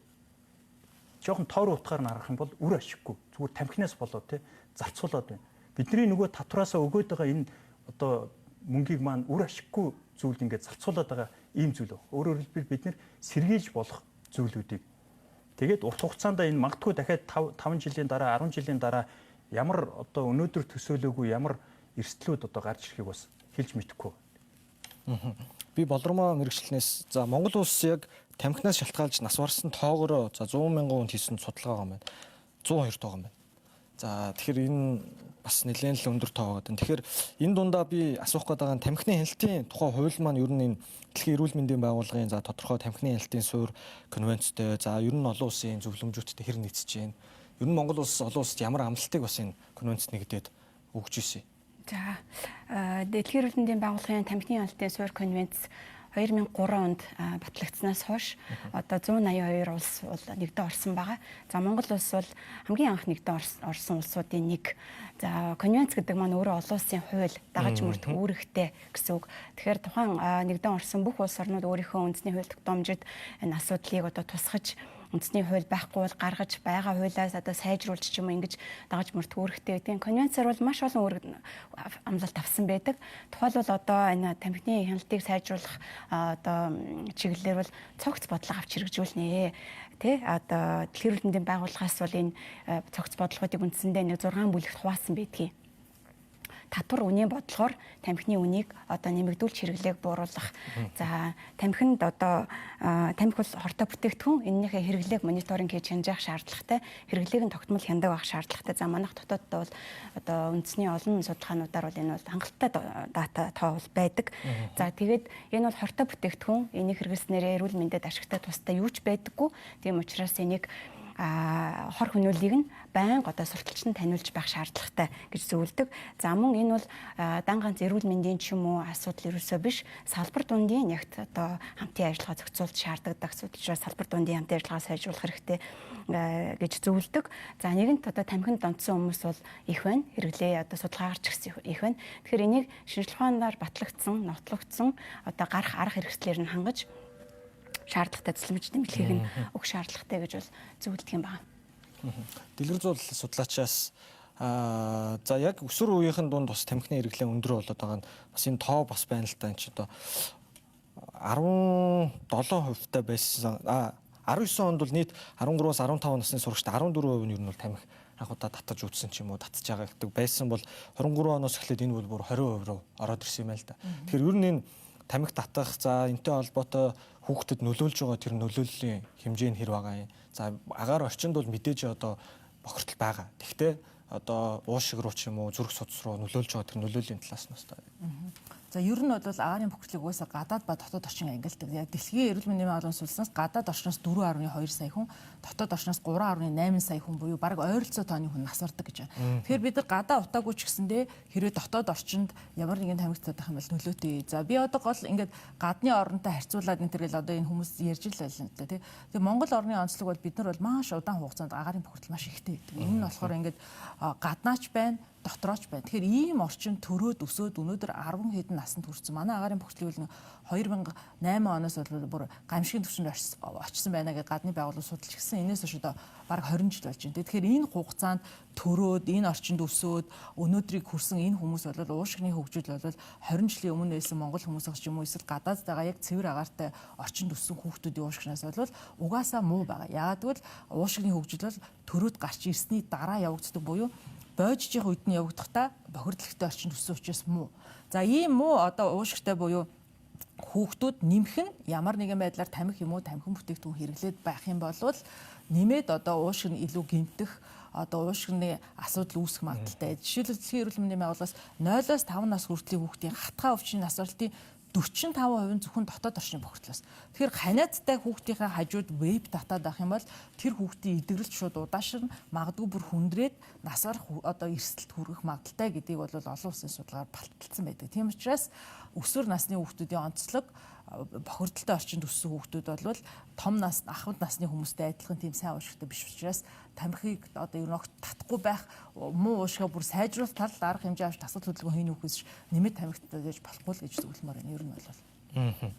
жоохон тоор утгаар нь харах юм бол үр ашиггүй зүгээр тамхинаас болоод те зарцуулаад байна. Бидний нөгөө татвараасаа өгөөд байгаа энэ одоо мөнгийг маань үр ашиггүй зүйлд ингээд зарцуулаад байгаа ийм зүйл баг. Өөрөөр хэлбэл бид нэр сэргийлж болох зүйлүүдийг тэгээд урт хугацаанд энэ магадгүй дахиад 5 жилийн дараа, 10 жилийн дараа ямар одоо өнөөдөр төсөөлөөгүй ямар эрсдлүүд одоо гарч ирэхийг бас хэлж мэдэхгүй. Би болормоо мэрэгчлэнээс, за Монгол улс яг тамхинаас шалтгаалж нас барсан тоогоороо за 100 мянган хүнд хийсэн судалгаа байгаа юм байна. 102 тоогоо юм байна. За, тэгэхээр энэ бас нэлээд л өндөр тоо байгаа. Тэгэхээр энэ дундаа би асуух гээд байгаа нь тамхины хяналтын тухай хууль маань ер нь энэ дэлхийн эрүүл мэндийн байгууллагын за тодорхой тамхины хяналтын суурь конвенцтэй, за ер нь олон улсын зөвлөмжүүдтэй хэр нийцэж байна? Ер нь Монгол улс олон улсад ямар амлалтыг бас энэ конвенцэд нэгдээд өгч ирсэн? За, дэлхийн эрүүл мэндийн байгууллагын тамхины хяналтын суурь конвенц 2003 онд батлагдсанаас хойш одоо 182 улс бол нэгдэн орсон байгаа. За, Монгол улс бол хамгийн анх нэгдэн орсон улсуудын нэг. За, конвенц гэдэг маань өөрөө олон улсын хууль, дагаж мөрдөх үүрэгтэй гэсэн үг. Тэгэхээр тухайн нэгдэн орсон бүх улс орнууд өөрийнхөө үндэсний хууль тогтоомжид энэ асуудлыг одоо тусгаж, үндэсний хууль байхгүй бол гаргаж, байгаа хуулиас одоо сайжруулж ч юм уу, ингэж дагаж мөрдөх үүрэгтэй гэдэг. Конвенцаар бол маш олон үүрэг амлалт авсан байдаг. Тухайлбал, одоо энэ тамхины хяналтыг сайжруулах одоо чиглэлээр бол цогц бодлого авч хэрэгжүүлнэ. Тэ, одоо дэлхийн эрүүл мэндийн байгууллагаас бол энэ цогц бодлогоодыг үндсэндээ нэг 6 бүлэгт хуваасан байдгийг: татвар үнийн бодлогоор тамхины үнийг одоо нэмэгдүүлж хэрэглээг бууруулах. За, тамхинд одоо тамхи бол хортой бүтээгдэхүүн, энэнийхээ хэрэглээг мониторинг хийж хянаж шаардлагатай. Хэрэглээг нь тогтмол хянадаг байх шаардлагатай. За, манайх дотооддоо бол одоо үндэсний олон судалгаануудаар бол энэ бол хангалттай дата тоо бол байдаг. За, тэгээд энэ бол хортой бүтээгдэхүүн. Энийг хэрэглэснээрээ эрүүл мэндэд ашигтай тустай юу ч байдаггүй. Тийм учраас энийг хор хөнөөлийг нь байнга одоо сурталчилан таниулж байх шаардлагатай гэж зөвлөдөг. За, мөн энэ бол дан ганц эрүүл мэндийн ч юм уу асуудал ерөөсөө биш. Салбар дундын ягт одоо хамтын ажиллагаа зохицуулт шаардлагатай асуудал учраас салбар дундын хамтын ажиллагаа сайжруулах хэрэгтэй гэж зөвлөдөг. За, нэгэнт одоо тамхинд донтсон хүмүүс бол их байна. Хэрэглээ одоо судалгаагаар ч гэсэн их байна. Тэгэхээр энийг шинжлэх ухаанаар батлагдсан, нотлогдсон одоо гарах арга хэрэгслээр нь хангаж шаардлагатай тусламж дэмжлэгийг нь өгөх шаардлагатай гэж бол зөвлөдөг юм байна. Дэлгэр зуул судлаачаас за, яг өсвөр үеийнхэн дунд бас тамхины хэрэглээ өндөр болоод байгаа нь бас энэ тоо бас байна л та. Энэ ч одоо 17% та байсан. 19 онд бол нийт 13-аас 15 насны сурагчид 14% нь ер нь бол тамхи анх удаа татаж үзсэн ч юм уу, татж байгаа гэдэг байсан бол 23 оноос эхлээд энэ бол бүр 20% руу ороод ирсэн юм байна л да. Тэгэхээр ер нь энэ тамхи татах, за, энтэй холбоотой хүүхдэд нөлөөлж байгаа тэр нөлөөллийн хэмжээ нь хэр байгаа юм? За, агаар орчинд бол мэдээж одоо бохирдол байгаа. Тэгвэл одоо уушиг руу ч юм уу, зүрх судас руу нөлөөлж байгаа тэр нөлөөллийн талаас нь бас та. За, ер нь бол агаарын бохирдлыг угаасаа гадаад ба дотоод орчин ангилдаг. Яг дэлхийн эрүүл мэндийн байгууллагын судалснаас гадаад орчноос 4.2 сая хүн, дотоод орчноос 3.8 сая хүн буюу бараг ойролцоо тооны хүн нас бардаг гэж байна. Тэгэхээр бид нар гадаа утаагүй ч гэсэндээ хэрвээ дотоод орчинд ямар нэгэн тамхи татах юм бол нөлөөтэй. За, би одоо гол ингээд гадны оронтой харьцуулаад энэ төрөл одоо энэ хүмүүс ярьж л байлаа л да, тий. Тэгээ Монгол орны онцлог бол бид нар бол маш удаан хугацаанд агаарын бохирдол маш ихтэй байдаг. Энэ нь болохоор ингээд гаднаач байна, дотрооч байна. Тэгэхээр ийм орчин төрөөд өсөөд өнөөдөр 10 хэдэн насанд хүрсэн. Манай агаарын бохирдлын үйл 2008 оноос бол бүр гамшигын түвшинд очсон байна гэж гадны байгууллага судалж гисэн. Энээс хойш одоо бараг 20 жил болж байна. Тэгэхээр энэ хугацаанд төрөөд энэ орчинд өсөөд өнөөдрийг хүрсэн энэ хүмүүс бол уушгины хөгжил бол 20 жилийн өмнө байсан монгол хүмүүсээс ч юм уу, эсвэл гадаад байгаа яг цэвэр агаартай орчинд өссөн хүүхдүүдийн уушгинаас бол угаасаа муу байгаа. Яагаад гэвэл уушгины хөгжил бол төрөөд гарч ирсний дараа явагддаг буюу бойжжих үед нь явагдахдаа бохирдлогтой орчинд өссөн учраас муу. За, ийм муу одоо уушигтай буюу хүүхдүүд нэмэх нь ямар нэгэн байдлаар тамхи юм уу, тамхин бүтээгдэхүүн хэрэглээд байх юм бол нэмээд одоо уушиг нь илүү гэмтэх, одоо уушгины асуудал үүсэх магадлалтай. Жишээлбэл, Дэлхийн эрүүл мэндийн байгууллагаас 0-оос 5 нас хүртлийн хүүхдийн хатгаа өвчний нас баралтын 45% нь зөвхөн дотоод орчны бохирдлоос. Тэгэхээр ханиадтай хүүхдийнхээ хажууд вейп татаад байх юм бол тэр хүүхдийн идэгрэлт шууд удаашрна, магадгүй бүр хүндрээд нас барах одоо эрсдэлд хүрэх магадлалтай гэдгийг бол олон улсын судалгаар балталсан байдаг. Тийм учраас өсвөр насны хүүхдүүдийн онцлог бохирдолтой орчинд өссөн хүүхдүүд бол том нас, ахмад насны хүмүүстэй адилхан тийм сайн уушигтай биш учраас тамхиг одоо ер нь огт татахгүй байх, муу уушгаа бүр сайжруулах тал арга хэмжээ авч дасгал хөдөлгөөн хийнэ үхээс нэмэт тамхи татаж болохгүй л гэж зөвлөмөр байна. Ер нь бол.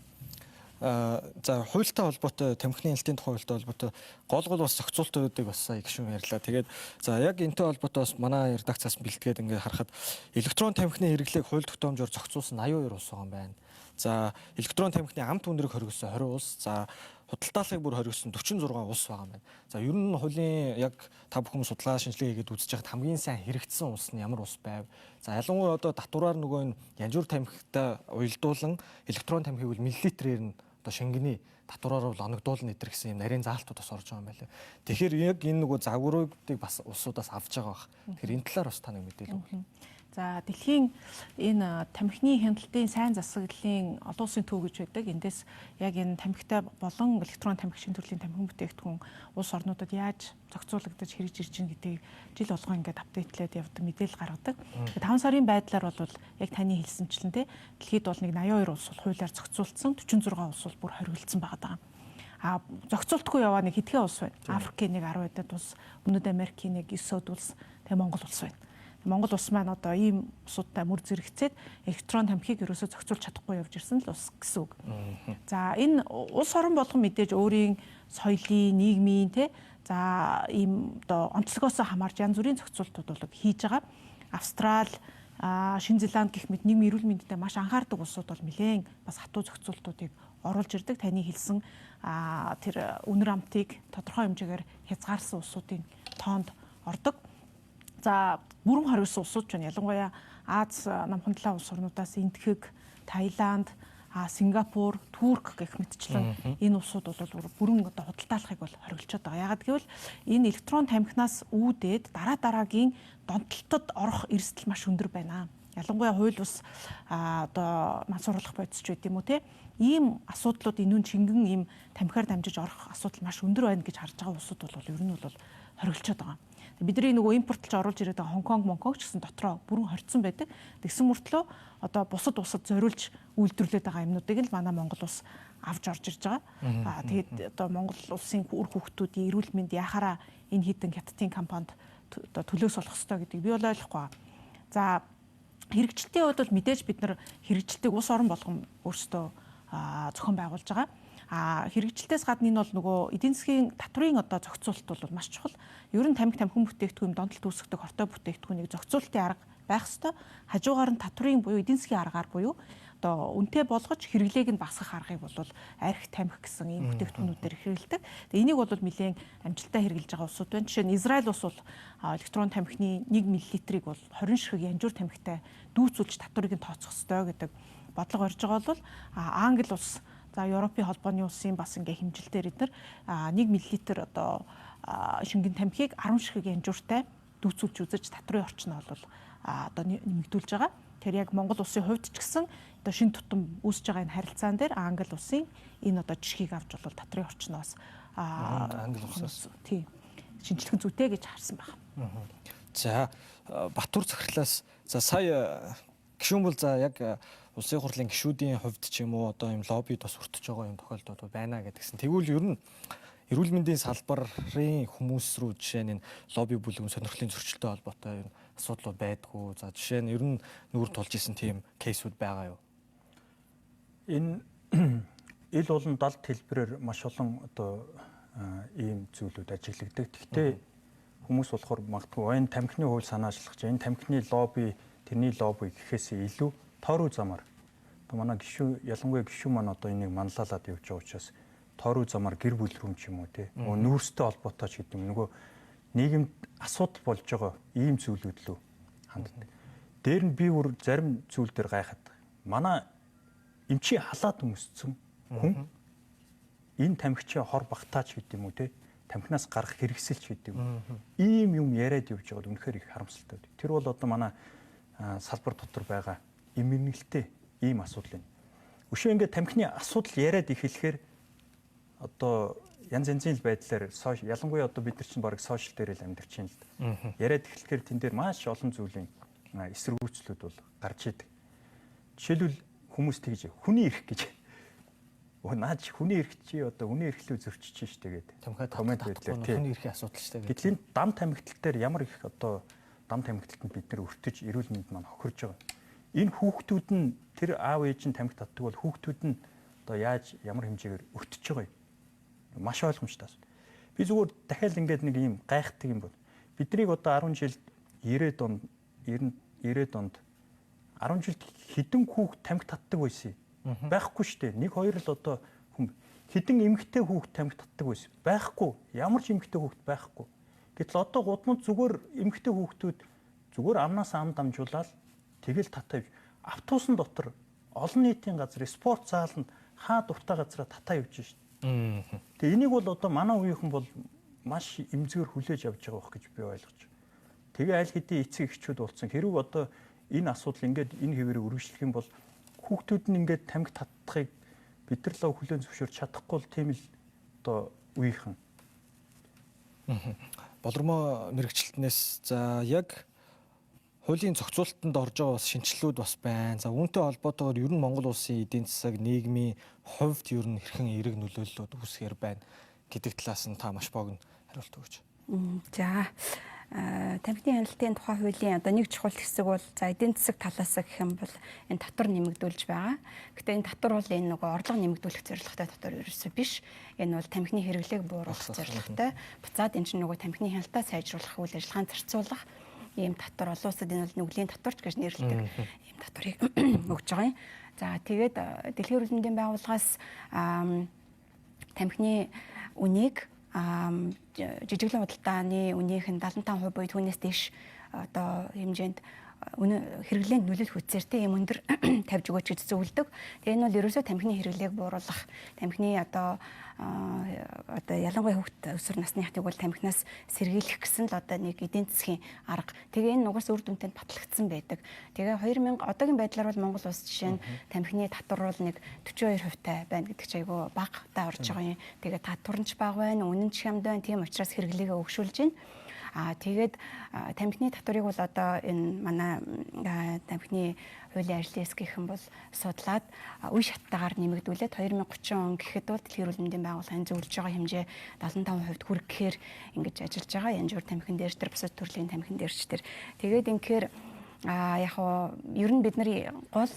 За, хуультай холбоотой, тамхины хяналтын тухай хуультай холбоотой гол гол бас зохицуултуудыг бас сая гişүн ярьлаа. Тэгээд за, яг энэтэй холбоотой бас манай редакцаас бэлтгээд ингээд харахад электрон тамхины хэрэглээг хууль тогтоомжоор зохицуулсан 82 улс байгаа юм байна. За, электрон тамхины амт үнэрийг хоригдсон 20 улс. За, худалдаалахыг бүр хоригдсон 46 улс байгаа юм байна. За, ер нь хуулийн яг та бүхэн судалгаа шинжилгээ хийгээд үзэж байхад хамгийн сайн хэрэгжсэн улс нь ямар улс байв? За, ялангуяа одоо татвараар нөгөө энэ янжуур тамхитай уялдуулан электрон тамхиг бол миллилитрээр нь одоо шингэний татвараар бол оногдуулна эдэр гэсэн юм нарийн заалтууд бас орж байгаа юм байна лээ. Тэгэхээр яг энэ нөгөө загваруудыг бас улсуудаас авч байгаа бах. Тэгэхээр энэ талаар бас та нэг мэдээлэл өгөх. За дэлхийн энэ тамхины хяналтын сайн засаглалын олон улсын төв гэж байдаг. Эндээс яг энэ тамхитай болон электрон тамхи шин төрлийн тамхин бүтээгдэхүүн улс орнуудад яаж зохицуулагдаж хэрэгж ирж байна гэдгийг жил болгон ингээд апдейтлээд явдаг, мэдээлэл гаргадаг. 5 сарын байдлаар бол яг таны хэлсэнчлэн те дэлхийд бол нэг 82 улс бол хуулиар зохицуулсан, 46 улс бол бүр хориглосон байгаа даа. А зохицуултгүй яваа нэг хэдхэн улс байна. Африкийн нэг 10 хэдэн улс, Өмнөд Америкийн нэг 9 улс, тэгээ Монгол улс байна. Монгол улс маань одоо ийм улсуудтай мөр зэрэгцээд электрон тамхиг ерөөсөө зохицуулж чадахгүй явж ирсэн л улс гэсэн үг. За энэ улс орон болгон мэдээж өөрийн соёлын, нийгмийн те за ийм одоо онцлогоос хамаарч янз бүрийн зохицуултууд бол хийж байгаа. Австрал, Шинэ Зеланд гэх мэт нийгмийн эрүүл мэндэд маш анхаардаг улсууд бол нэлээд бас хатуу зохицуултуудыг оруулж ирдэг. Таны хэлсэн тэр үнэр амтыг тодорхой хэмжээгээр хязгаарсан улсуудын тоонд ордог. За бүрэн хориглосон улсууд ч байна. Ялангуяа Аз, Намхан талаа улс орнуудаас Энтхэг, Таиланд, Сингапур, Турк гэх мэтчлэн энэ улсууд бол бүрэн одоо худалдаалахыг бол хориглочод байгаа. Яагаад гэвэл энэ электрон тамхинаас үүдээд дараа дараагийн донтолтод орох эрсдэл маш өндөр байна. Ялангуяа хууль бус одоо мансууруулах бодис ч байд юм уу те. Ийм асуудлууд энүүн чингэн ийм тамхиар дамжиж орох асуудал маш өндөр байна гэж харж байгаа улсууд бол ер нь бол хориглочод байгаа. Бидний нөгөө импортлж оруулж ирээд байгаа Хонконг, Монконг ч гэсэн дотроо бүрэн хорцсон байдаг. Тэгсэн мөртлөө одоо бусад улсад зориулж үйлдвэрлээд байгаа юмнуудыг л манай Монгол улс авч орж ирж байгаа. Аа тэгээд одоо Монгол улсын үр хүүхдүүдийн эрүүл мэнд яхаараа энэ хідэн хятадын компанид одоо төлөөс болох ёстой гэдгийг би бол ойлгохгүй байгаа. За хэрэгжилтийн хувьд бол мэдээж бид нар хэрэгжилтийг улс орон болгон өөрсдөө зохион байгуулж байгаа. А хэрэгжилтээс гадна энэ бол нөгөө эдийн засгийн татврын одоо зохицуулалт бол маш чухал. Ер нь тамхи тамхин бүтээгдэхүүн, донтолт үүсгдэг хортой бүтээгдэхүүнийг зохицуулалтын арга байх ёстой. Хажуугаар нь татврын буюу эдийн засгийн аргаар буюу одоо үнэтэй болгож хэрэглээг нь багасгах аргыг бол арх тамхи гэсэн ийм бүтээгдэхүүнүүдээр хэрэглэдэг. Тэгээ энийг бол нэлээд амжилттай хэрэглэж байгаа улсууд байна. Жишээ нь Израиль улс бол электрон тамхины 1 мл-ийг бол 20 ширхэг янжуур тамхитай дүүцүүлж татврыг нь тооцох ёстой гэдэг бодлого орж байгаа бол Англи улс, за Европын холбооны улсын бас ингээ хэмжилтээр эдгээр 1 мл одоо шингэн тамхиг 10 ширхэг янжууртай дүүцүүлж үзэж татврын орчноо бол одоо нэмэгдүүлж байгаа. Тэр яг Монгол улсын хувьд ч гэсэн одоо шин тутам үүсэж байгаа энэ харилцаан дээр Англи улсын энэ одоо жишгийг авч бол татврын орчноос Англи улсаас тий шинжлэх зүйтэй гэж харсан байна. За Батүр захирлаас за сая гишүүн бол за яг улсын хурлын гишүүдийн хувьд ч юм уу одоо юм лоббид бас өртөж байгаа юм тохиолдол байна гэдгсэн. Тэгвэл ер нь эрүүл мэндийн салбарын хүмүүс рүү жишээ нь энэ лобби бүлгэн сонирхлын зөрчилтэй холбоотой юм асуудлууд байдгүй. За жишээ нь ер нь нүүр тулж исэн тийм кейсүүд байгаа юу? Энэ ил болон далд хэлбэрээр маш олон одоо ийм зүйлүүд ажиглагддаг. Гэхдээ хүмүүс болохоор магадгүй энэ тамхины хууль санаачлах чинь энэ тамхины лобби, тэрний лобби гэхээс илүү тойруу замаар одоо манай гишүүн ялангуяа гишүүн маань одоо энийг манлайлаад явж байгаа учраас тойруу замаар гэр бүл рүү ч юм уу те нүүрстэй холбоотой ч гэдэг юм нөгөө нийгэмд асуудал болж байгаа ийм зүйлүүд лүү ханддаг. Дээр нь би бүр зарим зүйл дээр гайхаад манай эмчийн халаад өмсцэн хүн энэ тамхичээ хор багтаач гэдэг юм уу те тамхинаас гарах хэрэгсэлч гэдэг юм. Ийм юм яриад явж байгаа бол үнэхээр их харамсалтай. Тэр бол одоо манай салбар дотор байгаа эмгэнэлтэй ийм асуудал юм. Өшөө ингээд тамхины асуудал яриад эхлэхээр одоо янз янзын л байдлаар ялангуяа одоо бид нар чинь бараг сошиал дээр л амьдарч байна л да. Яриад эхлэхээр тэн дээр маш олон зүйлийн эсэргүүцлүүд бол гарч идэг. Жишээлбэл хүмүүс тэгж хүний эрх гэж наач хүний эрх чи одоо хүний эрхлөө зөрчиж штэ гэдэг. Коммент байдлаар хүний эрхийн асуудал штэ гэдэг. Гэтэл энэ дам тамхитал дээр ямар их одоо дам тамхиталтанд бид нэр өртөж эрүүл мэнд маань хохирж байгаа. Энэ хүүхдүүд нь тэр аав ээж нь тамхи татдаг бол хүүхдүүд нь одоо яаж ямар хэмжээгээр өртөж байгаа юм? Маш ойлгомжтой асуудал. Би зүгээр дахиад ингээд нэг юм гайхдаг юм бол биднийг одоо 10 жилд 90-ад онд 90-ад онд 10 жилд хэдэн хүүхд тамхи татдаг байсан юм? Байхгүй шүү дээ. Нэг хоёр л одоо хүн хэдэн эмэгтэй хүүхд тамхи татдаг байсан? Байхгүй. Ямар ч эмэгтэй хүүхд байхгүй. Гэтэл одоо гудамд зүгээр эмэгтэй хүүхдүүд зүгээр амнаас ам дамжуулаад тэгэл татаа явж автобусын дотор олон нийтийн газар спорт зааланд хаа дуртай газараа татаа явж шít. Тэгээ энийг бол одоо манай үеийнхэн бол маш эмзгээр хүлээж авч байгаа байх гэж би ойлгож. Тэгээ аль хэдийн эцэг эхчүүд болсон. Хэрвээ одоо Энэ асуудал ингээд энэ хэвээрээ үргэлжлэх юм бол хүүхдүүд нь ингээд тамхи татахыг бид нар л хүлээн зөвшөөрч чадахгүй л тийм л одоо үеийнхэн. Болормоо мэрэгчлэтнээс за яг хуулийн зохицуулалтанд орж байгаа бас шинэчлэлүүд бас байна. За үүнтэй холбоотойгоор ер нь Монгол улсын эдийн засаг, нийгмийн хувьд ер нь хэрхэн эерэг нөлөөллүүд үүсгээр байна гэдэг талаас нь та маш богино хариулт өгөөч. За тамхины хяналтын тухай хуулийн одоо нэг чухал хэсэг бол за эдийн засаг талаас гэх юм бол энэ татвар нэмэгдүүлж байгаа. Гэтэ энэ татвар бол энэ нөгөө орлого нэмэгдүүлэх зорилготой татвар ерөөсөө биш. Энэ бол тамхины хэрэглээг бууруулах зорилготой. Буцаад энэ чинь нөгөө тамхины хяналтаа сайжруулах, үйл ажиллагаанд зарцуулах ийм татвар, олон улсад энэ бол нүглийн татварч гэж нэрлэдэг ийм татварыг өгж байгаа юм. За тэгээд Дэлхийн эрүүл мэндийн байгууллагаас тамхины үнийг жижиглэн худалдааны үнийх нь 75% буюу түүнээс дээш одоо хэмжээнд хэрэглээнд нөлөөлөх үтсэртэй юм өндөр тавьж өгөөч гэж зөвлөдөг. Тэгээ энэ бол ерөөсөө тамхины хэрэглээг бууруулах, тамхины одоо ялангуяа хүүхд өсвөр насныхыг бол тамхинаас сэргийлэх гэсэн л одоо нэг эдийн засгийн арга. Тэгээ энэ нугас үр дүнтэй батлагдсан байдаг. Тэгээ 2000 одоогийн байдлаар бол Монгол улс жишээ нь тамхины татвар бол нэг 42% тай байна гэдэг чинь айгүй багатай орж байгаа юм. Тэгээ татвар нь ч бага байна, үнэн ч хямд байна. Тийм учраас хэрэглээгээ өгшүүлж байна. Тэгээд тамхины татварыг бол одоо энэ манай тамхины хуулийн ажлын хэсэг гэх юм бол судлаад үе шаттайгаар нэмэгдүүлээд 2030 он гэхэд бол Дэлхийн эрүүл мэндийн байгууллагын зөвлөж байгаа хэмжээ 75% хүрэхээр ингэж ажиллаж байгаа. Янз бүр тамхин дээр тэр бусад төрлийн тамхин дээр ч тэр. Тэгээд инхээр яг уу ер нь бид нар гол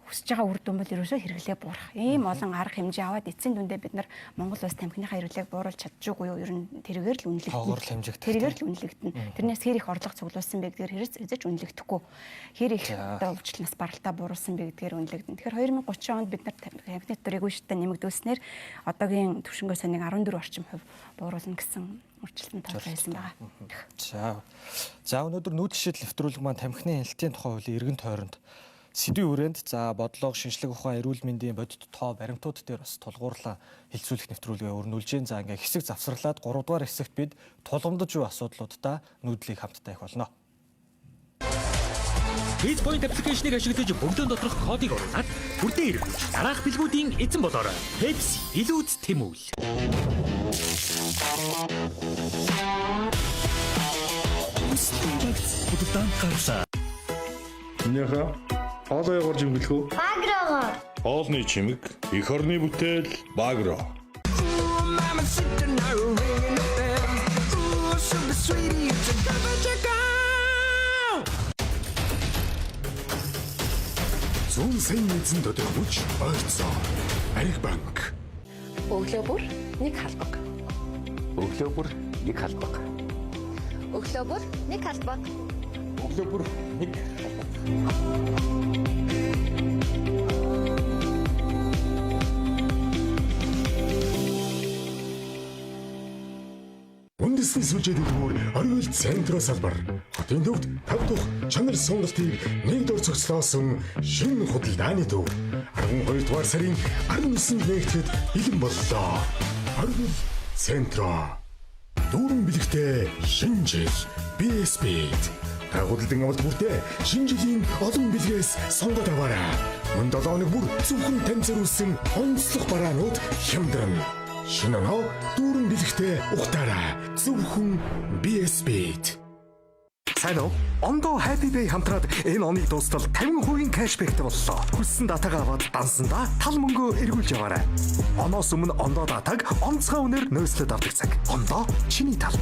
хүсэж байгаа үр дүн бол ерөөсөө хэрэглээ буурах. Ийм олон арга хэмжээ аваад эцсийн дүндээ бид нар Монгол улс тамхиныхаа хэрэглээг бууруулж чадчихгүй юу? Ер нь тэргээр л үнэлэгдэнэ. Тэргээр л үнэлэгдэнэ. Тэрнээс хэр их орлого цуглуулсан бэ гэдгээр хэрэгц эзэж үнэлэгдэхгүй. Хэр их одоо өвчлөл нас баралтаа бууруулсан бэ гэдгээр үнэлэгдэнэ. Тэгэхээр 2030 онд бид нар тамхины татварыг үе шаттай нэмэгдүүлснээр одоогийн түвшингөөс нэг 14 орчим хувь бууруулна гэсэн урьдчилсан тооцоо хийсэн байгаа. За өнөөдөр нүүдэл шийдэл нэвтрүүлэг маань тамхины хяналтын тухай хуулийн эргэн тойронд сэдвийн хүрээнд за бодлого, шинжлэх ухаан, эрүүл мэндийн бодит тоо баримтууд дээр бас тулгуурлан хэлцүүлэх нэвтрүүлгээ өрнүүлж гин. За ингээ хэсэг завсарлаад 3 дугаар хэсэгт бид тулгамдж буй асуудлуудаа нүүдлийг хамтдаа их болно. Bizpoint application-ыг ашиглаж бөглөөн доторх кодыг оруулаад бүрдээ эргүүлж дараах бэлгүүдийн эзэн болоорой. Pepsi илүүд тэмүүл. Хүслийн багц худалдаанд гарлаа. Минийхээ хоолоо ягур жимгэлэх үү? Багрогоор. Хоолны чимэг, эх орны бүтээл Багро. Зүүн сайн эзэн тодорхойлж ойрцоо. Ариг банк. Өглөө бүр нэг халбаг. Өглөө бүр нэг халбаг. Өглөө бүр нэг халбаг. Өглөө бүр нэг халбаг. Үндэсний сүлжээ дэлгүүр Оргил Центро салбар. Хотын төвд 5 дахь чанар сонголтыг нэг дор цогцлоосон шинэ худалдааны төв. 12 дугаар сарын 19-нд нэгтгэхэд бэлэн боллоо. Оргил Центро. Дүүрэн бэлэгтэй шинэ жил BSB. Та худалдан авалт бүртээ шинэ жилийн олон бэлгээс сонгоод аваарай. Мөн 7 хоног бүр зөвхөн танд зориулсан онцлог бараанууд хямдрана. Шинэ оноо дүүрэн бэлэгтэй ухтаарай. Зөвхөн BSB-д. Сайн уу? Ондоо Happy Pay хамтраад энэ оныг дуустал 50% cashback тэй боллоо. Хүссэн датагаа аваад дансандаа тал мөнгөө эргүүлж яваарай. Оноос өмнө ондоо датаг онцгой үнээр нөөцлөд авдаг цаг. Ондоо чиний талд.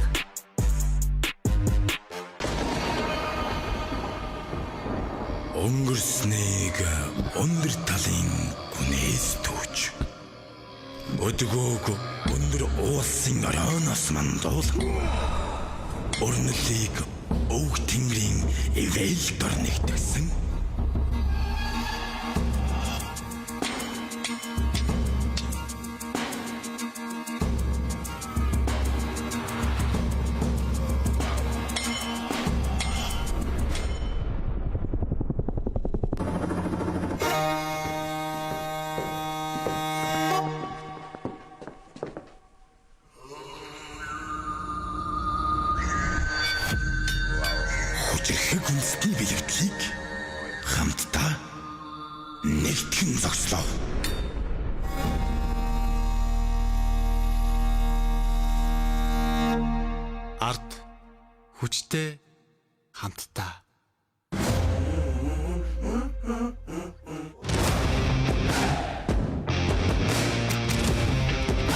Өнгөрснийг өндөр талын гүнээс түүж. Өдгөөг өндөр уулсын оройноос мандуулан. Өрнөлийг өвөг тэнгэрийн ивэл дор нэгтгсэн. Хүчирхэг үндэсний бэлэгдлийг нэгтгэн зогслоо. Ард хүчтэй хамтдаа.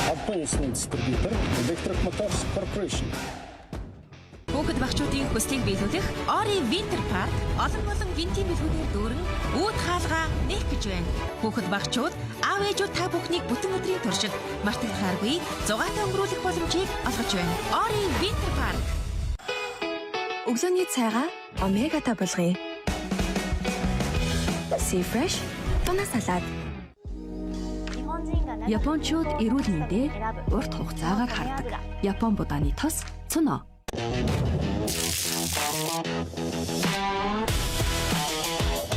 Албан ёсны дистрибьютор Electric Motors Corporation. Хүүхэд багчуудын хүслийг биелүүлэх Ori Winter Park олон олон гинтийн бэлгүүдээр дүүрэн үүд хаалгаа нээх гэж байна. Хүүхэд багчууд, аав ээжүүд та бүхнийг бүтэн өдрийн туршид мартагдахааргүй зугаатай өнгөрүүлэх боломжийг олгож байна. Ori Winter Park. Өглөөний цайгаа омегата болгоё. Sea Fresh туна салат. Япончууд эрүүл мэндээ урт хугацаагаар хардаг. Япон будааны тос цоно.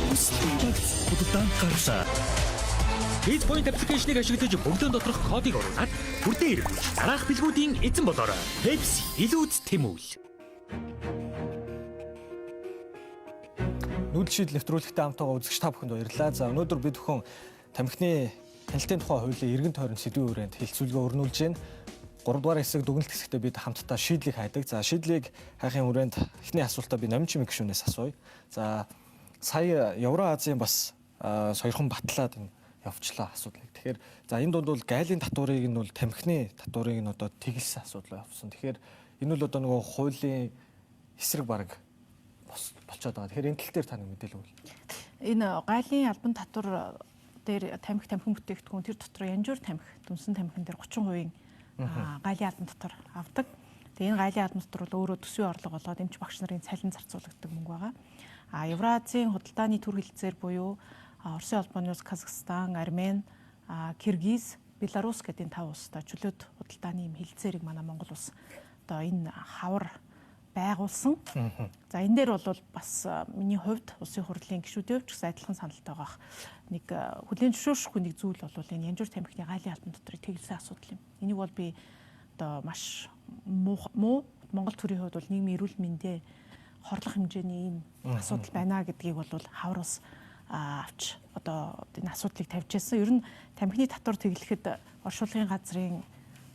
Хүслийн багц худалдаанд гарлаа. Bizpoint аппликейшнийг ашиглаж бөглөөн доторх кодыг оруулаад бүрдээ эргүүлж дараах бэлгүүдийн эзэн болоорой. Pepsi илүүд тэмүүл. Нүүдэл шийдэл нэвтрүүлэгтэй хамтаа үзэгч та бүхэнд баярлалаа. За өнөөдөр бид бүхэн тамхины хяналтын тухай хуулийн эргэн тойрон сэдвийн хүрээнд хэлцүүлгээ өрнүүлж байна. 3 дугаар хэсэг дүгнэлт хэсэгтээ бид хамтдаа шийдлийг хайдаг. За шийдлийг хайхын хүрээнд эхний асуултаа би Номин Чимэг гишүүнээс асууя. За сая Евроазийн бас сойрхон батлаад энэ явчлаа асуудлыг. Тэгэхээр за энэ дунд бол гайлын татварыг нь бол тамхины татварыг нь одоо тэгэлсэн асуудал явсан. Тэгэхээр энэ бол одоо нөгөө хуулийн эсрэг баг болцоод байгаа. Тэгэхээр энэ тал дээр та нэг мэдээлэл өгвөл. Энэ гайлын албан татвар дээр тамхи тамхин бүтээгдэхүүн тэр дотор янжуур тамхи, дүнсэн тамхин дээр 30% гайлын албан татвар авдаг. Тэгээ энэ гайлын албан татвар бол өөрөө төсвийн орлого болоод эмч багш нарын цалин зарцуулагддаг мөнгө байгаа. А Евразийн худалдааны төр хэлцээр буюу Оросын холбооны улс, Казахстан, Армен, Киргиз, Беларусь гэдэг энэ 5 улстай чөлөөт худалдааны юм хэлцээрийг манай Монгол улс одоо энэ хавар байгуулсан. За энэ дээр бол бас миний хувьд улсын хурлын гишүүдийн хувьд ч гэсэн адилхан саналтай байгаа. Нэг хүлээн зөвшөөрөхгүй нэг зүйл бол энэ янжуур тамхины гайлын албан дотрыг тэгэлсэн асуудал юм. Энийг бол би одоо маш муу Монгол төрийн хувьд бол нийгмийн эрүүл мэндээ хорлох хэмжээний ийм асуудал байна гэдгийг бол хавар ус авч одоо энэ асуудлыг тавьж байсан. Ер нь тамхины татвар тэглэхэд оршуулгын газрын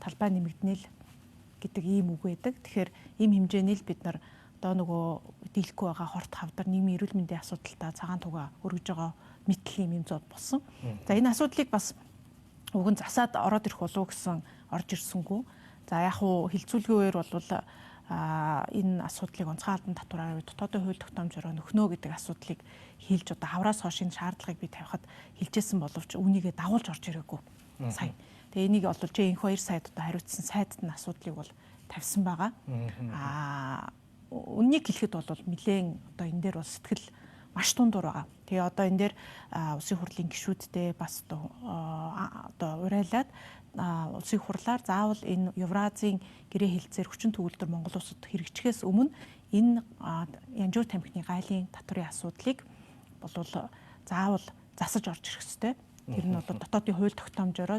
талбай нэмэгдэнэ л гэдэг ийм үг байдаг. Тэгэхээр ийм хэмжээний л бид нар одоо нөгөө дийлэхгүй байгаа хорт хавдар нийгмийн эрүүл мэндийн асуудалтай цагаан тугаа өргөж байгаа мэтлэн юм зод болсон. За энэ асуудлыг бас уг нь засаад ороод ирэх болов гэсэн орж ирсэнгүй. За яг уу хилцүүлгийн үеэр бол энэ асуудлыг онцгой албан татвараар дотоодын хууль тогтоомжороо нөхнөө гэдэг асуудлыг хэлж одоо хавраас хойш энэ шаардлагыг би тавихад хэлжсэн боловч үүнийгээ дагуулж орж ирээгүй сая. Тэгээ энийг бол чи инх 2 сайд одоо хариуцсан сайдд нь асуудлыг бол тавьсан байгаа. Үннийг хэлэхэд бол нэлээд одоо энэ дээр бол сэтгэл маш дундуур байгаа. Тэгээ одоо энэ дээр улсын хурлын гишүүдтэй бас одоо уриалаад улсын хурлаар заавал энэ Евразийн гэрээ хэлцээр хүчин төгөлдөр Монгол улсад хэрэгжихээс өмнө энэ янжуур тамхины гайлын татварын асуудлыг болвол заавал засаж орж ирэх ёстой. Тэр нь бол дотоодын хууль тогтоомжороо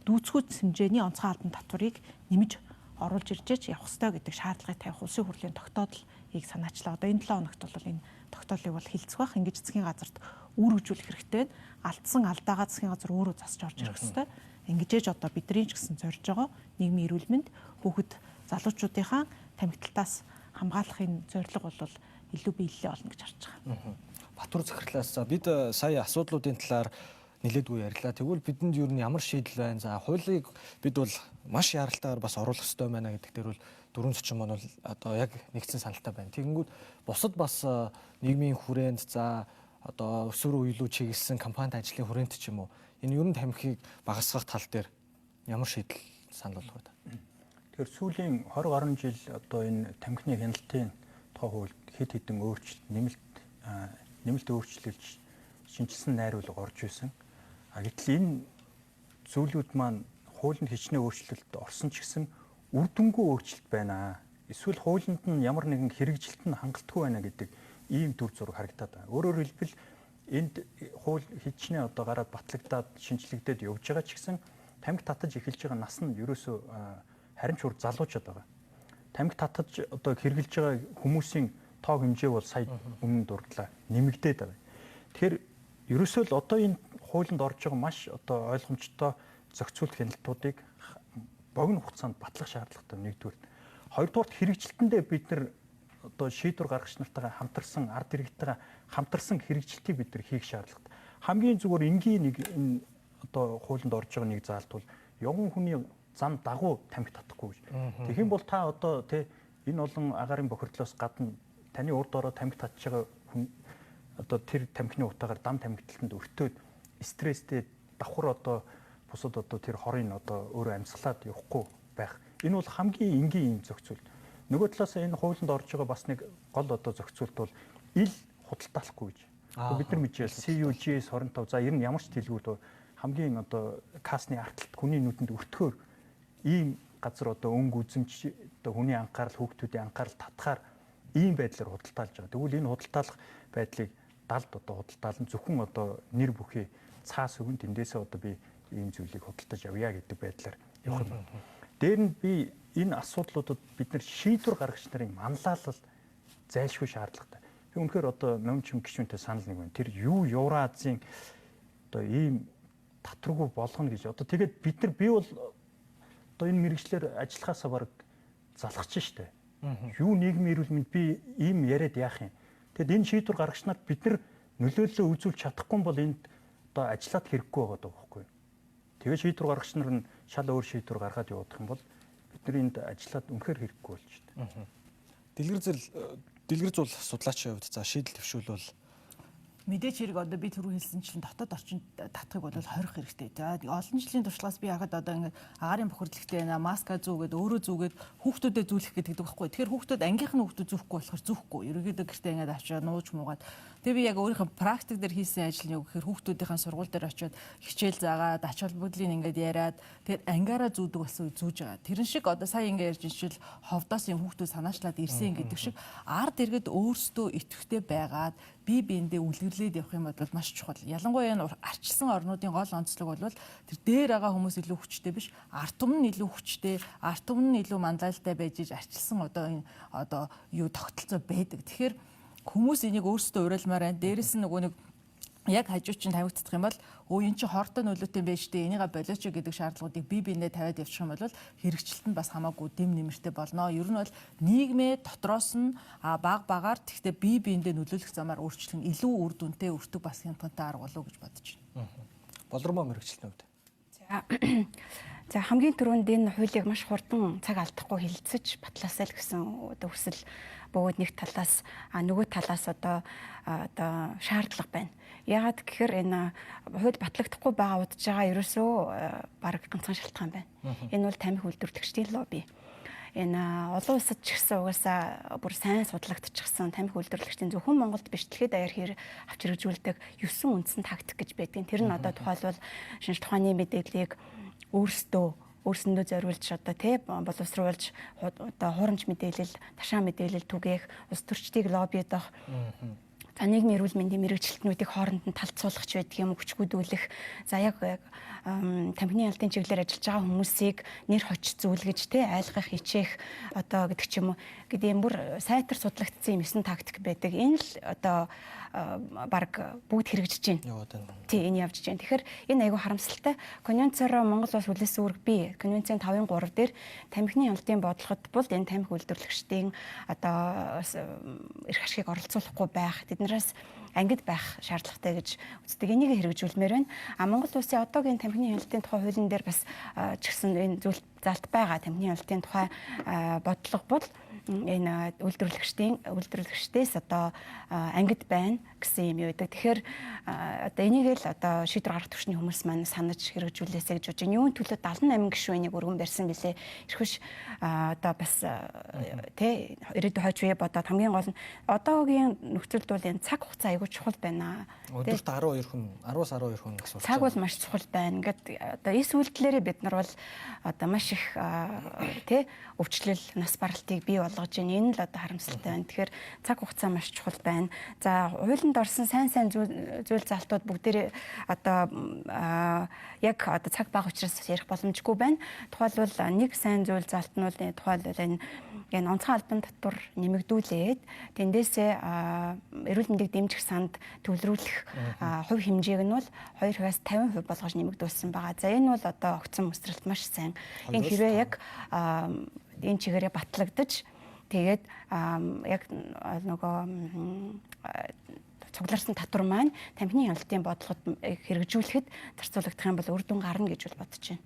дүүцгүүц хэмжээний онцгой албан татварыг нэмж оруулж иржээч явах ёстой гэдэг шаардлагыг тавих улсын хурлын тогтоолыг санаачлаа. Одоо энэ 7 хоногт бол энэ тогтоолыг бол хилцэх бах. Ингэж засгийн газарт үүргэжүүлэх хэрэгтэй байна. Алдсан алдаагаа засгийн газар өөрөө засч орж ирэх ёстой. Ингэж ээж одоо бидний ч гэсэн зорж байгаа нийгмийн эрүүл мэнд хүүхэд залуучуудынхаа тамхиталтаас хамгаалахын зорилго бол илүү биелэлээ олно гэж харж байгаа. Батур захирлаас бид сая асуудлуудын талаар нэлээдгүй ярьлаа. Тэгвэл бидэнд юу нь ямар шийдэл байна? За хуулийг бид бол маш яралтайгаар бас оруулах ёстой байна гэдэг дээр бол дөрвөн зочин маань бол одоо яг нэгдсэн саналтай байна. Тэгэнгүүт бусад бас нийгмийн хүрээнд за одоо өсвөр үеилүү чиглэсэн компанид ажлын хүрээнд ч юм уу энэ ер нь тамхиг багасгах тал дээр ямар шийдэл санал болгох вэ? Тэгэхээр сүүлийн 20 гаруй жил одоо энэ тамхины хяналтын тухай хуульд хэд хэдэн өөрчлөлт нэмэлт өөрчлөлт шинжилсэн найруулга орж исэн. Гэтэл энэ зүйлүүд маань хуулинд хичнээн өөрчлөлт орсон ч гэсэн үр дүнгүй өөрчлөлт байна. Эсвэл хуулинд нь ямар нэгэн хэрэгжилт нь хангалтгүй байна гэдэг ийм дүр зураг харагдаад байна. Өөрөөр хэлбэл энд хууль хичнээн одоо гараад батлагдаад шинжлэгдээд явж байгаа ч гэсэн тамхи татаж эхэлж байгаа нас нь ерөөсөө харин ч залуучууд байгаа. Тамхи татаж одоо хэрглэж байгаа хүмүүсийн тоо хэмжээ бол сая өмнө дурдлаа нэмэгдээд байгаа. Тэгэхээр Ерөөсөө л одоо энэ хуулинд орж байгаа маш одоо ойлгомжтой зохицуулт хяналтуудыг богино хугацаанд батлах шаардлагатай нэгдүгээр. Хоёрдугаарт хэрэгжилтэндээ бид нар одоо шийдвэр гаргагч нартайгаа хамтарсан, ард иргэдтэйгээ хамтарсан хэрэгжилтийг бид нар хийх шаардлагатай. Хамгийн зүгээр энгийн нэг энэ одоо хуулинд орж байгаа нэг заалт бол явган хүний зам дагуу тамхи татахгүй гэж. Тэгэх юм бол та одоо тий энэ олон агаарын бохирдлоос гадна таны урд ороо тамхи татж байгаа хүн одоо тэр тамхины утаагаар дам тамхиталтанд өртөөд стресстэй давхар одоо бусад одоо тэр хорыг одоо өөрөө амьсгалаад явахгүй байх. Энэ бол хамгийн энгийн юм зохицуулт. Нөгөө талаас энэ хуулинд орж байгаа бас нэг гол одоо зохицуулт бол ил худалдаалахгүй гэж. Бид нар мэдчихэл CUGS 25 за ер нь ямар ч дэлгүүр хамгийн одоо касны арталт хүний нүдэнд өртөхөөр ийм газар одоо өнгө үзэмж одоо хүний анхаарал хүүхдүүдийн анхаарал татхаар ийм байдлаар худалдаалж байгаа. Тэгвэл энэ худалдаалах байдлыг далд одоо худалдаалan зөвхөн одоо нэр бүхий цаас өгөн тэндээсээ одоо би ийм зүйлийг худалдаж авъя гэдэг байдлаар явах юм. Дээр нь би энэ асуудлуудад бид нар шийдвэр гаргагч нарын манлайлал зайлшгүй шаардлагатай. Би үнэхээр одоо номчим гишүүнтэй санал нэг байна. Тэр юу Евразийн одоо ийм татруугүй болгоно гэж. Одоо тэгээд бид нар би бол одоо энэ мэрэгчлэр ажиллахаасаа бараг залхаж штэ. Юу нийгмийн эрүүл мэнд би ийм яриад яах юм. Тэгэд энэ шийдвэр гаргагч нарт бид нар нөлөөллөө үзүүлж чадахгүй бол энд одоо ажиллаад хэрэггүй байгаа даа байхгүй. Тэгээ шийдвэр гаргагч нар нь шал өөр шийдвэр гаргаад явуулах юм бол бид нар энд ажиллаад үнэхээр хэрэггүй болж штэ. Дэлгэр зул судлаачийн хувьд за шийдэл төвшүүлвэл мэдээч хэрэг одоо би түрүү хэлсэн чинь дотоод орчинд татахыг бол хорих хэрэгтэй. За олон жилийн туршлагаас би хахад одоо ингээд агаарын бохирдлогтэй байна, маска зүүгээд өөрөө зүүгээд хүүхдүүдэд зүүлэх гэдэг байхгүй. Тэгэхээр хүүхдүүд ангийнх нь хүүхдүүд зүүхгүй болохоор зүүхгүй. Ерөнхийдөө гэртээ ингээд авчаад нууж муугаад. Тэгээ би яг өөрийнхөө практик дээр хийсэн ажил нь юу гэхээр хүүхдүүдийнхээ сургууль дээр очиод хичээл заагаад ач холбогдлыг ингээд яриад тэгээд ангиараа зүүдэг болсон үе зүүж байгаа. Тэрэн шиг одоо сая ингээд ярьж ижил ховдоос юм хүүхдүүд санаачлаад ирсэн гэдэг шиг ард иргэд өөрсдөө идэвхтэй байгаад бие биендээ үлгэрлээд явах юм бол маш чухал. Ялангуяа энэ арчилсан орнуудын гол онцлог бол тэр дээр байгаа хүмүүс илүү хүчтэй биш, ард түмэн нь илүү хүчтэй, ард түмэн нь илүү манлайлалтай байж иж арчилсан одоо энэ одоо юу тогтолцоо байдаг. Тэгэхээр хүмүүс энийг өөрсдөө уриалмаар байна. Дээрэс нь нөгөө нэг яг хажуу чинь тавигдах юм бол өө эн чинь хортой нөлөөтэй байж тээ энийгээ болооч гэдэг шаардлагуудыг бие биенээ тавиад явчих юм бол хэрэгжилт нь бас хамаагүй дэм нэмэртэй болно. Ер нь бол нийгмээ дотроос нь баг багаар тэгтээ бие биендээ нөлөөлөх замаар өөрчлөх нь илүү үр дүнтэй өртөг бас хямдхантай арга болов уу гэж бодож байна. Болормоо мэрэгчлэн хувьд. За хамгийн түрүүнд энэ хуулийг маш хурдан цаг алдахгүй хилцэж батлаасай л гэсэн одоо хүсэл бөгөөд нэг талаас нөгөө талаас одоо шаардлага байна. Яагаад гэхээр энэ хууль батлагдахгүй байгаа удаж байгаа ерөөсөө бараг ганцхан шалтгаан байна. Энэ бол тамхи үйлдвэрлэгчдийн лобби. Энэ олон улсад ч гэсэн угаасаа бүр сайн судлагдчихсан тамхи үйлдвэрлэгчдийн зөвхөн Монголд биш дэлхийд даяар хэр авч хэрэгжүүлдэг 9 үндсэн тактик гэж байдгийн. Тэр нь одоо тухайлбал шинжлэх ухааны мэдээллийг өөрсөндөө зориулж одоо тий боловсруулж одоо хуурамч мэдээлэл, ташаа мэдээлэл түгээх, улс төрчдийг лоббидох. За нийгмийн эрүүл мэндийн мэргэжилтнүүдийг хооронд нь талцуулах ч байдаг юм, хүчгүүдүүлэх. За яг тамхины ялтын чиглэлээр ажиллаж байгаа хүмүүсийг нэр хоч зүйлгэж тий айлгах, хичээх одоо гэдэг ч юм уу. Гэдэг юм бүр сайтар судлагдсан юм 9 тактик байдаг. Энэ л одоо баг бүгд хэрэгжиж байна. Тий, энэ явж байна. Тэгэхээр энэ айгүй харамсалтай. Конвенцоор Монгол улс хүлээсэн үүрэг бий. Конвенцийн 5-ын 3 дээр тамхины ялтын бодлогод бол энэ тамхи үйлдвэрлэгчдийн одоо эрх ашигыг оролцуулахгүй байх, тэднээс ангид байх шаардлагатай гэж үздэг. Энийг хэрэгжүүлмээр байна. А Монгол улсын одоогийн тамхины хяналтын тухай хуулийн дээр бас ч гэсэн энэ зүйл залт байгаа. Тамхины хяналтын тухай бодлого бол энэ үйлдвэрлэгчдээс одоо ангид байна гэсэн юм юу гэдэг. Тэгэхээр одоо энийг л одоо шийдвэр гаргах түвшний хүмүүс маань санаж хэрэгжүүлээсэй гэж бодож байна. Юун төлөө 78 гишүүн энийг өргөн барьсан билээ. Эрхвш одоо бас тий ирээдүйн хойч үе бодоод хамгийн гол нь одоогийн нөхцөлд бол энэ цаг хугацаа айгүй чухал байна. Өдөрт 12 хүн, 10-аас 12 хүн асууж. Цаг бол маш чухал байна. Ингээд одоо эс үйлдэлээрээ бид нар бол одоо маш их тий өвчлөл, нас баралтыг бий болгож болгож байна. Энэ л одоо харамсалтай байна. Тэгэхээр цаг хугацаа маш чухал байна. За, хуулинд орсон сайн сайн зүйл залтууд бүгдээрээ одоо яг одоо цаг бага учраас ярих боломжгүй байна. Тухайлбал нэг сайн зүйл залт нь бол тухайлбал энэ онцгой албан татвар нэмэгдүүлээд тэндээсээ эрүүл мэндийг дэмжих санд төвлөрүүлэх хувь хэмжээг нь бол 2%-аас 50% болгож нэмэгдүүлсэн байгаа. За, энэ бол одоо огцон өсрэлт маш сайн. Энэ хэрвээ яг энэ чигээрээ батлагдаж, тэгээд яг нөгөө цугларсан татвар маань тамхины хяналтын бодлогод хэрэгжүүлэхэд зарцуулагдах юм бол үр дүн гарна гэж бол бодож байна.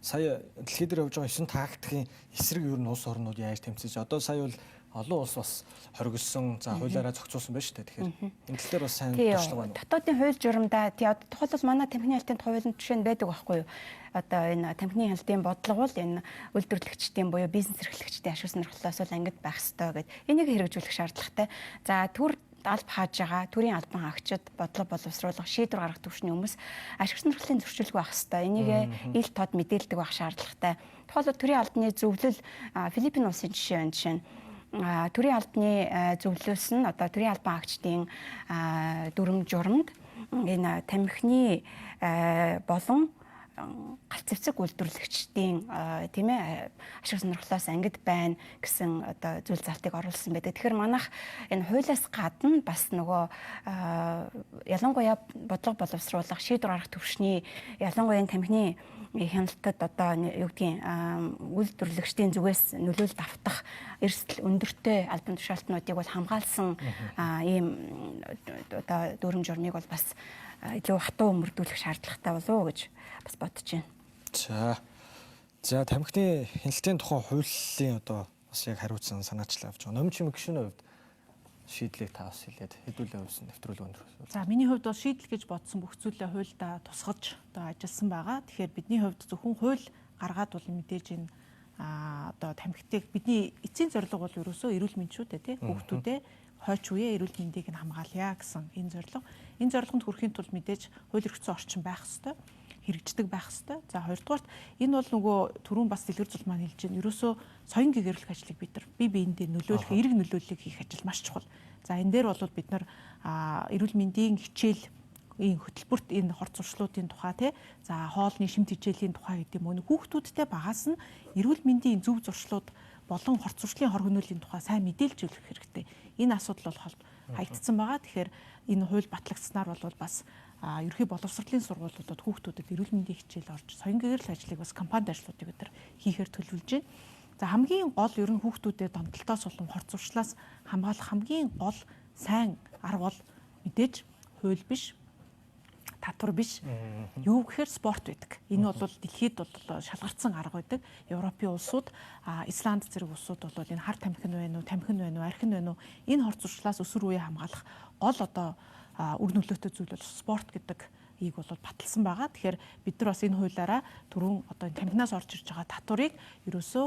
Сая дэлхий дээр явж байгаа 9 тактикийн эсрэг ер нь улс орнууд яаж тэмцэж, одоо сая бол олон улс бас хоригдсон, за, хуулиараа зохицуулсан байна шүү дээ. Тэгэхээр энэ тал дээр бас сайн туршлага байна уу? Дотоодын хууль журамдаа, тий, одоо тухайлбал манай тамхины хяналтын хуулинд жишээ нь байдаг байхгүй юу? Одоо энэ тамхины хяналтын бодлого бол энэ үйлдвэрлэгчдийн буюу бизнес эрхлэгчдийн ашиг сонирхлоос бол ангид байх ёстой гэд энийг хэрэгжүүлэх шаардлагатай. За, төр алба хааж байгаа төрийн албан хаагчид, бодлого боловсруулах, шийдвэр гаргах түвшний хүмүүс ашиг сонирхлын зөрчилгүй байх ёстой. Энийг ил тод мэдээлдэг байх шаардлагатай. Тухайлбал төрийн албаны зөвлөл, Филиппин улсын жишээ байна, жишээ нь төрийн албаны зөвлөлөөс нь одоо төрийн албан хаагчдын дүрм журамд энэ тамхины болон галт зэвсэг үйлдвэрлэгчдийн, тийм ээ, ашиг сонирхлоос ангид байна гэсэн одоо зүйл залтыг оруулсан байдаг. Тэгэхээр манайх энэ хуулиас гадна бас нөгөө ялангуяа бодлого боловсруулах, шийдвэр гаргах түвшний, ялангуяа энэ тамхины хяналтад одоо юу гэдгийг үйлдвэрлэгчдийн зүгээс нөлөөлөлт автах эрсдэл өндөртэй албан тушаалтнуудыг бол хамгаалсан ийм одоо дүрм журмыг бол бас илүү хатуу мөрдүүлэх шаардлагатай болов уу гэж бас бодож байна. За. За, тамхины хяналтын тухай хуулийн одоо бас яг хариуцсан санаачлал авч байгаа. Номин чимэг гишүүний хувьд шийдлийг та бас хэлээд хэдүүлээ хувьсан нэвтрүүлэг өндөр. За, миний хувьд бол шийдэл гэж бодсон бүх зүйлээ хуульдаа тусгаж одоо ажилласан байгаа. Тэгэхээр бидний хувьд зөвхөн хууль гаргаад бол мэдээж энэ одоо тамхитыг, бидний эцсийн зорилго бол ерөөсөө эрүүл мэнд шүү дээ, тий, хүүхдүүдээ, хойч үеэ эрүүл мэндийг нь хамгаалъя гэсэн энэ зорилго. Энэ зорилгонд хүрэхийн тулд мэдээж хууль эрх зүйн орчин байх ёстой, хэрэгждэг байх ёстой. За, хоёрдугаарт энэ бол нөгөө түрүүн бас дэлгэр зул маань хэлж байна. Ерөөсөө соён гэгэрүүлэх ажлыг бид нар бие биендээ нөлөөлөх, эерэг нөлөөллийг хийх ажил маш чухал. За, энэ дээр бол бид нар эрүүл мэндийн хичээл ийм хөтөлбөрт энэ хор зуршлуудын тухай, те, за, хоолны шимт хичээлийн тухай гэдэг юм уу, хүүхдүүдтэй багаас нь эрүүл мэндийн зөв зуршлууд болон хор зуршлын хор хөнөөлийн тухай сайн мэдээлж өгөх хэрэгтэй. Энэ асуудал бол хаягдсан байгаа. Тэгэхээр энэ хууль батлагдсанаар бол бас ерөнхий боловсролын сургуулиудад хүүхдүүдэд эрүүл мэндийн хичээл орж, соён гэгэрэл ажлыг бас компанид ажлуудыг бид нар хийхээр төлөвлөж байна. За, хамгийн гол ер нь хүүхдүүдэд донтолтоос болон хор зуршлаас хамгаалах хамгийн гол сайн арга бол мэдээж хууль биш, татвар биш. Юу гэхээр спорт байдаг. Энэ бол дэлхийд бол шалгарсан арга байдаг. Европын улсууд, Исланд зэрэг улсууд бол энэ хар тамхи нь байна уу, тамхи нь байна уу, архи нь байна уу, энэ хор зуршлаас өсвөр үеэ хамгаалах гол одоо үр нөлөөтэй зүйл бол спорт гэдэг ийг бол баталсан байгаа. Тэгэхээр бид нар бас энэ хуулиараа түрүүн одоо энэ тамхинаас орж ирж байгаа татварыг ерөөсөө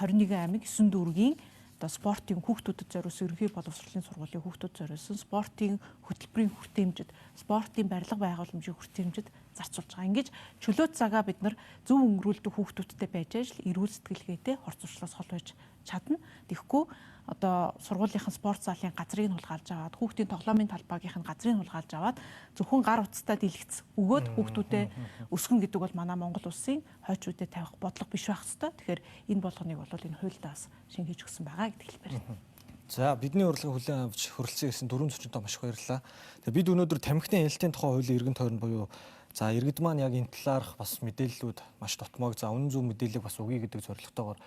21 аймаг 9 дүүргийн одоо спортын хүүхдүүдэд зориулсан, ерөнхий боловсролын сургуулийн хүүхдүүдэд зориулсан спортын хөтөлбөрийн хүртээмжид, спортын барилга байгууламжийн хүртээмжид зарцуулж байгаа. Ингэж чөлөөт цагаа бид нар зөв өнгөрүүлдэг хүүхдүүдтэй байж ажил эрүүл сэтгэлгээтэй, хор зуршлаас хол байж чадна. Тэгэхгүй одоо сургуулийнхын спорт залын газрыг нь хулгайлж аваад, хүүхдийн тоглоомын талбайгийнх нь газрыг нь хулгайлж аваад, зөвхөн гар утастай дэлгэц өгөөд хүүхдүүдэд өсгөн гэдэг бол манай Монгол улсын хойч үедээ тавих бодлого биш байх хэвээр. Тэгэхээр энэ болгоныг бол энэ хуульдаа бас шингээж өгсөн байгаа гэдэг хэлмээр байна. За, бидний урилгыг хүлээн авч хүрэлцэн ирсэн дөрвөн зочинтой маш их баярлалаа. Тэгээ бид өнөөдөр тамхины хяналтын тухай хуулийн эргэн тойрон буюу за иргэд маань яг энэ талаарх бас мэдээллүүд маш дутмаг, за үнэн зөв мэдээллийг бас өгье гэдэг зорилготойгоор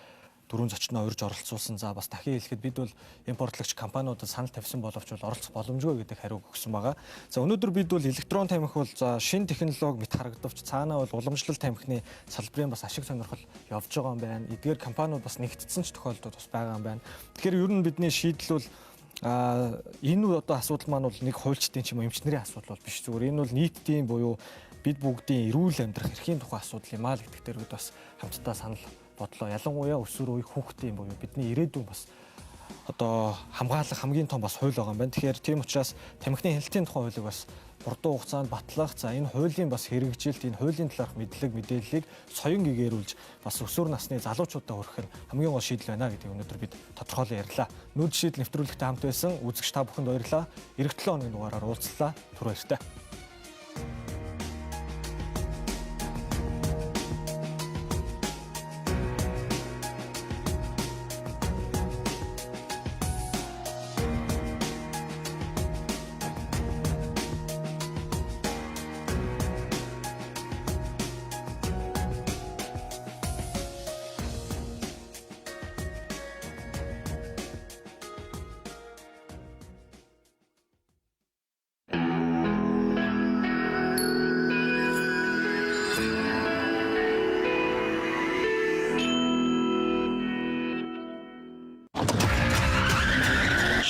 дөрвөн зочноо урьж оролцуулсан. За, бас дахин хэлэхэд бид бол импортлогч компаниудад санал тавьсан боловч бол оролцох боломжгүй гэдэг хариуг өгсөн байгаа. За, өнөөдөр бид бол электрон тамхи бол за шинэ технологи мэт харагдавч цаанаа бол уламжлал тамхины салбарын бас ашиг сонирхол явж байгаа юм байна. Эдгээр компаниуд бас нэгтдсэн ч тохиолдол бас байгаа юм байна. Тэгэхээр ер нь бидний шийдэл бол энэ одоо асуудал маань бол нэг хуульчдын ч юм уу эмч нарын асуудал бол биш. Зүгээр энэ бол нийтдийн буюу бид бүгдийн эрүүл амьдрах эрхийн тухай асуудал юм аа л гэдэг дээр бид бас хамтдаа санал бодлоо. Ялангуяа өсвөр үе хүүхдийн буюу бидний ирээдүйн бас одоо хамгаалах хамгийн том бас хууль байгаа юм байна. Тэгэхээр тийм учраас тамхины хяналтын тухай хуулийг бас хурдан хугацаанд батлах, за энэ хуулийн бас хэрэгжилт, энэ хуулийн талаарх мэдлэг мэдээллийг соён гэгээрүүлж бас өсвөр насны залуучуудад хүргэх нь хамгийн гол шийдэл байна гэдгийг өнөөдөр бид тодорхойлон ярьлаа. Нүүдэл шийдэл нэвтрүүлэгтэй хамт байсан үзэгч та бүхэнд баярлалаа. Ирэх 7 хоногийн дугаараар уулзлаа. Түр баяртай.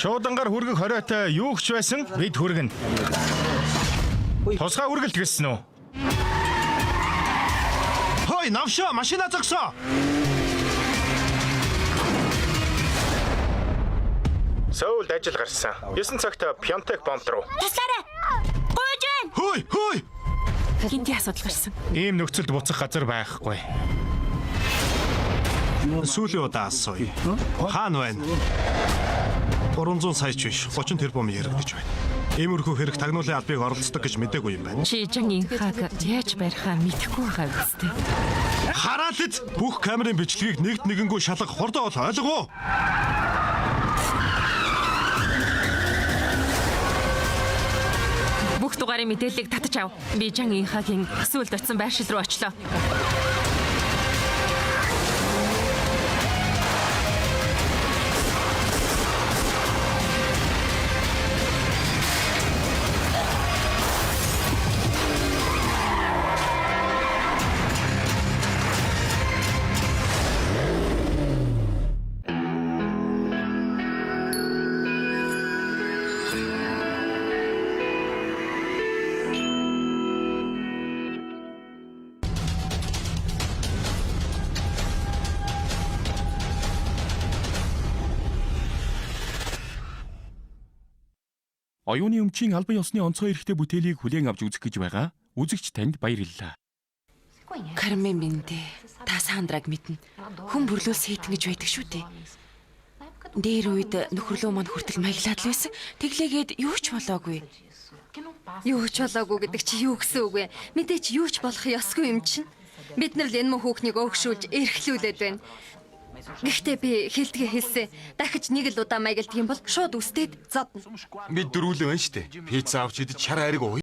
Шуудангаар хүргэх хориотой юу ч байсан бид хүргэнэ. Тусгай үргэлт гэсэн үү? Хой, навшаа, машина зогсоо. Сөүлд ажил гарсан. 9 цагт Пьонтек бомб руу. Туслаарай. Гуйж байна. Хөөй, хөөй. Хинти асуудал гарсан. Ийм нөхцөлд буцах газар байхгүй. Сүүлийн удаа асууя. Хаана байна? 300 сая ч биш 30 тэрбум яригдаж байна. Иймэрхүү хэрэг тагнуулын албыг оролцдог гэж мдээгүй юм байна. Чи Жан Инхаг яаж барихаа мэдэхгүй байгаа үстэй. Хараал эз бүх камерын бичлэгийг нэгд нэгэнгүй шалгах хурдан бол ойлгов уу? Бүх дугаарын мэдээллийг татаж ав. Би Жан Инхагийн сүүлд очисон байршил руу очлоо. Оюуны өмчийн албан ёсны онцгой эрхтэй бүтээлийг хүлээн авч үзэх гэж байгаа үзэгч танд баярлалаа. Кармен минь дээ. Та Сандраг мэднэ. Хүн бүрлүүл сэйтэн гэж байдаг шүү дээ. Дээр үед нөхөрлөө мань хүртэл маяглаад л байсан. Тэглээгээд юу ч болоогүй. Юу ч болоогүй гэдэг чи юу гэсэн үг вэ? Мэдээч юу ч болох ёсгүй юм чинь. Бид нар л энэ мөн хүүхнийг өөгшүүлж эрхлүүлээд байна. Гэхдээ би хэлдгээ хэлсэн. Дахиж нэг л удаа маяглах юм бол шууд үстээд зодно. Бид дөрвөлөө байна штэ. Пицца авч идэж шар айраг ууя.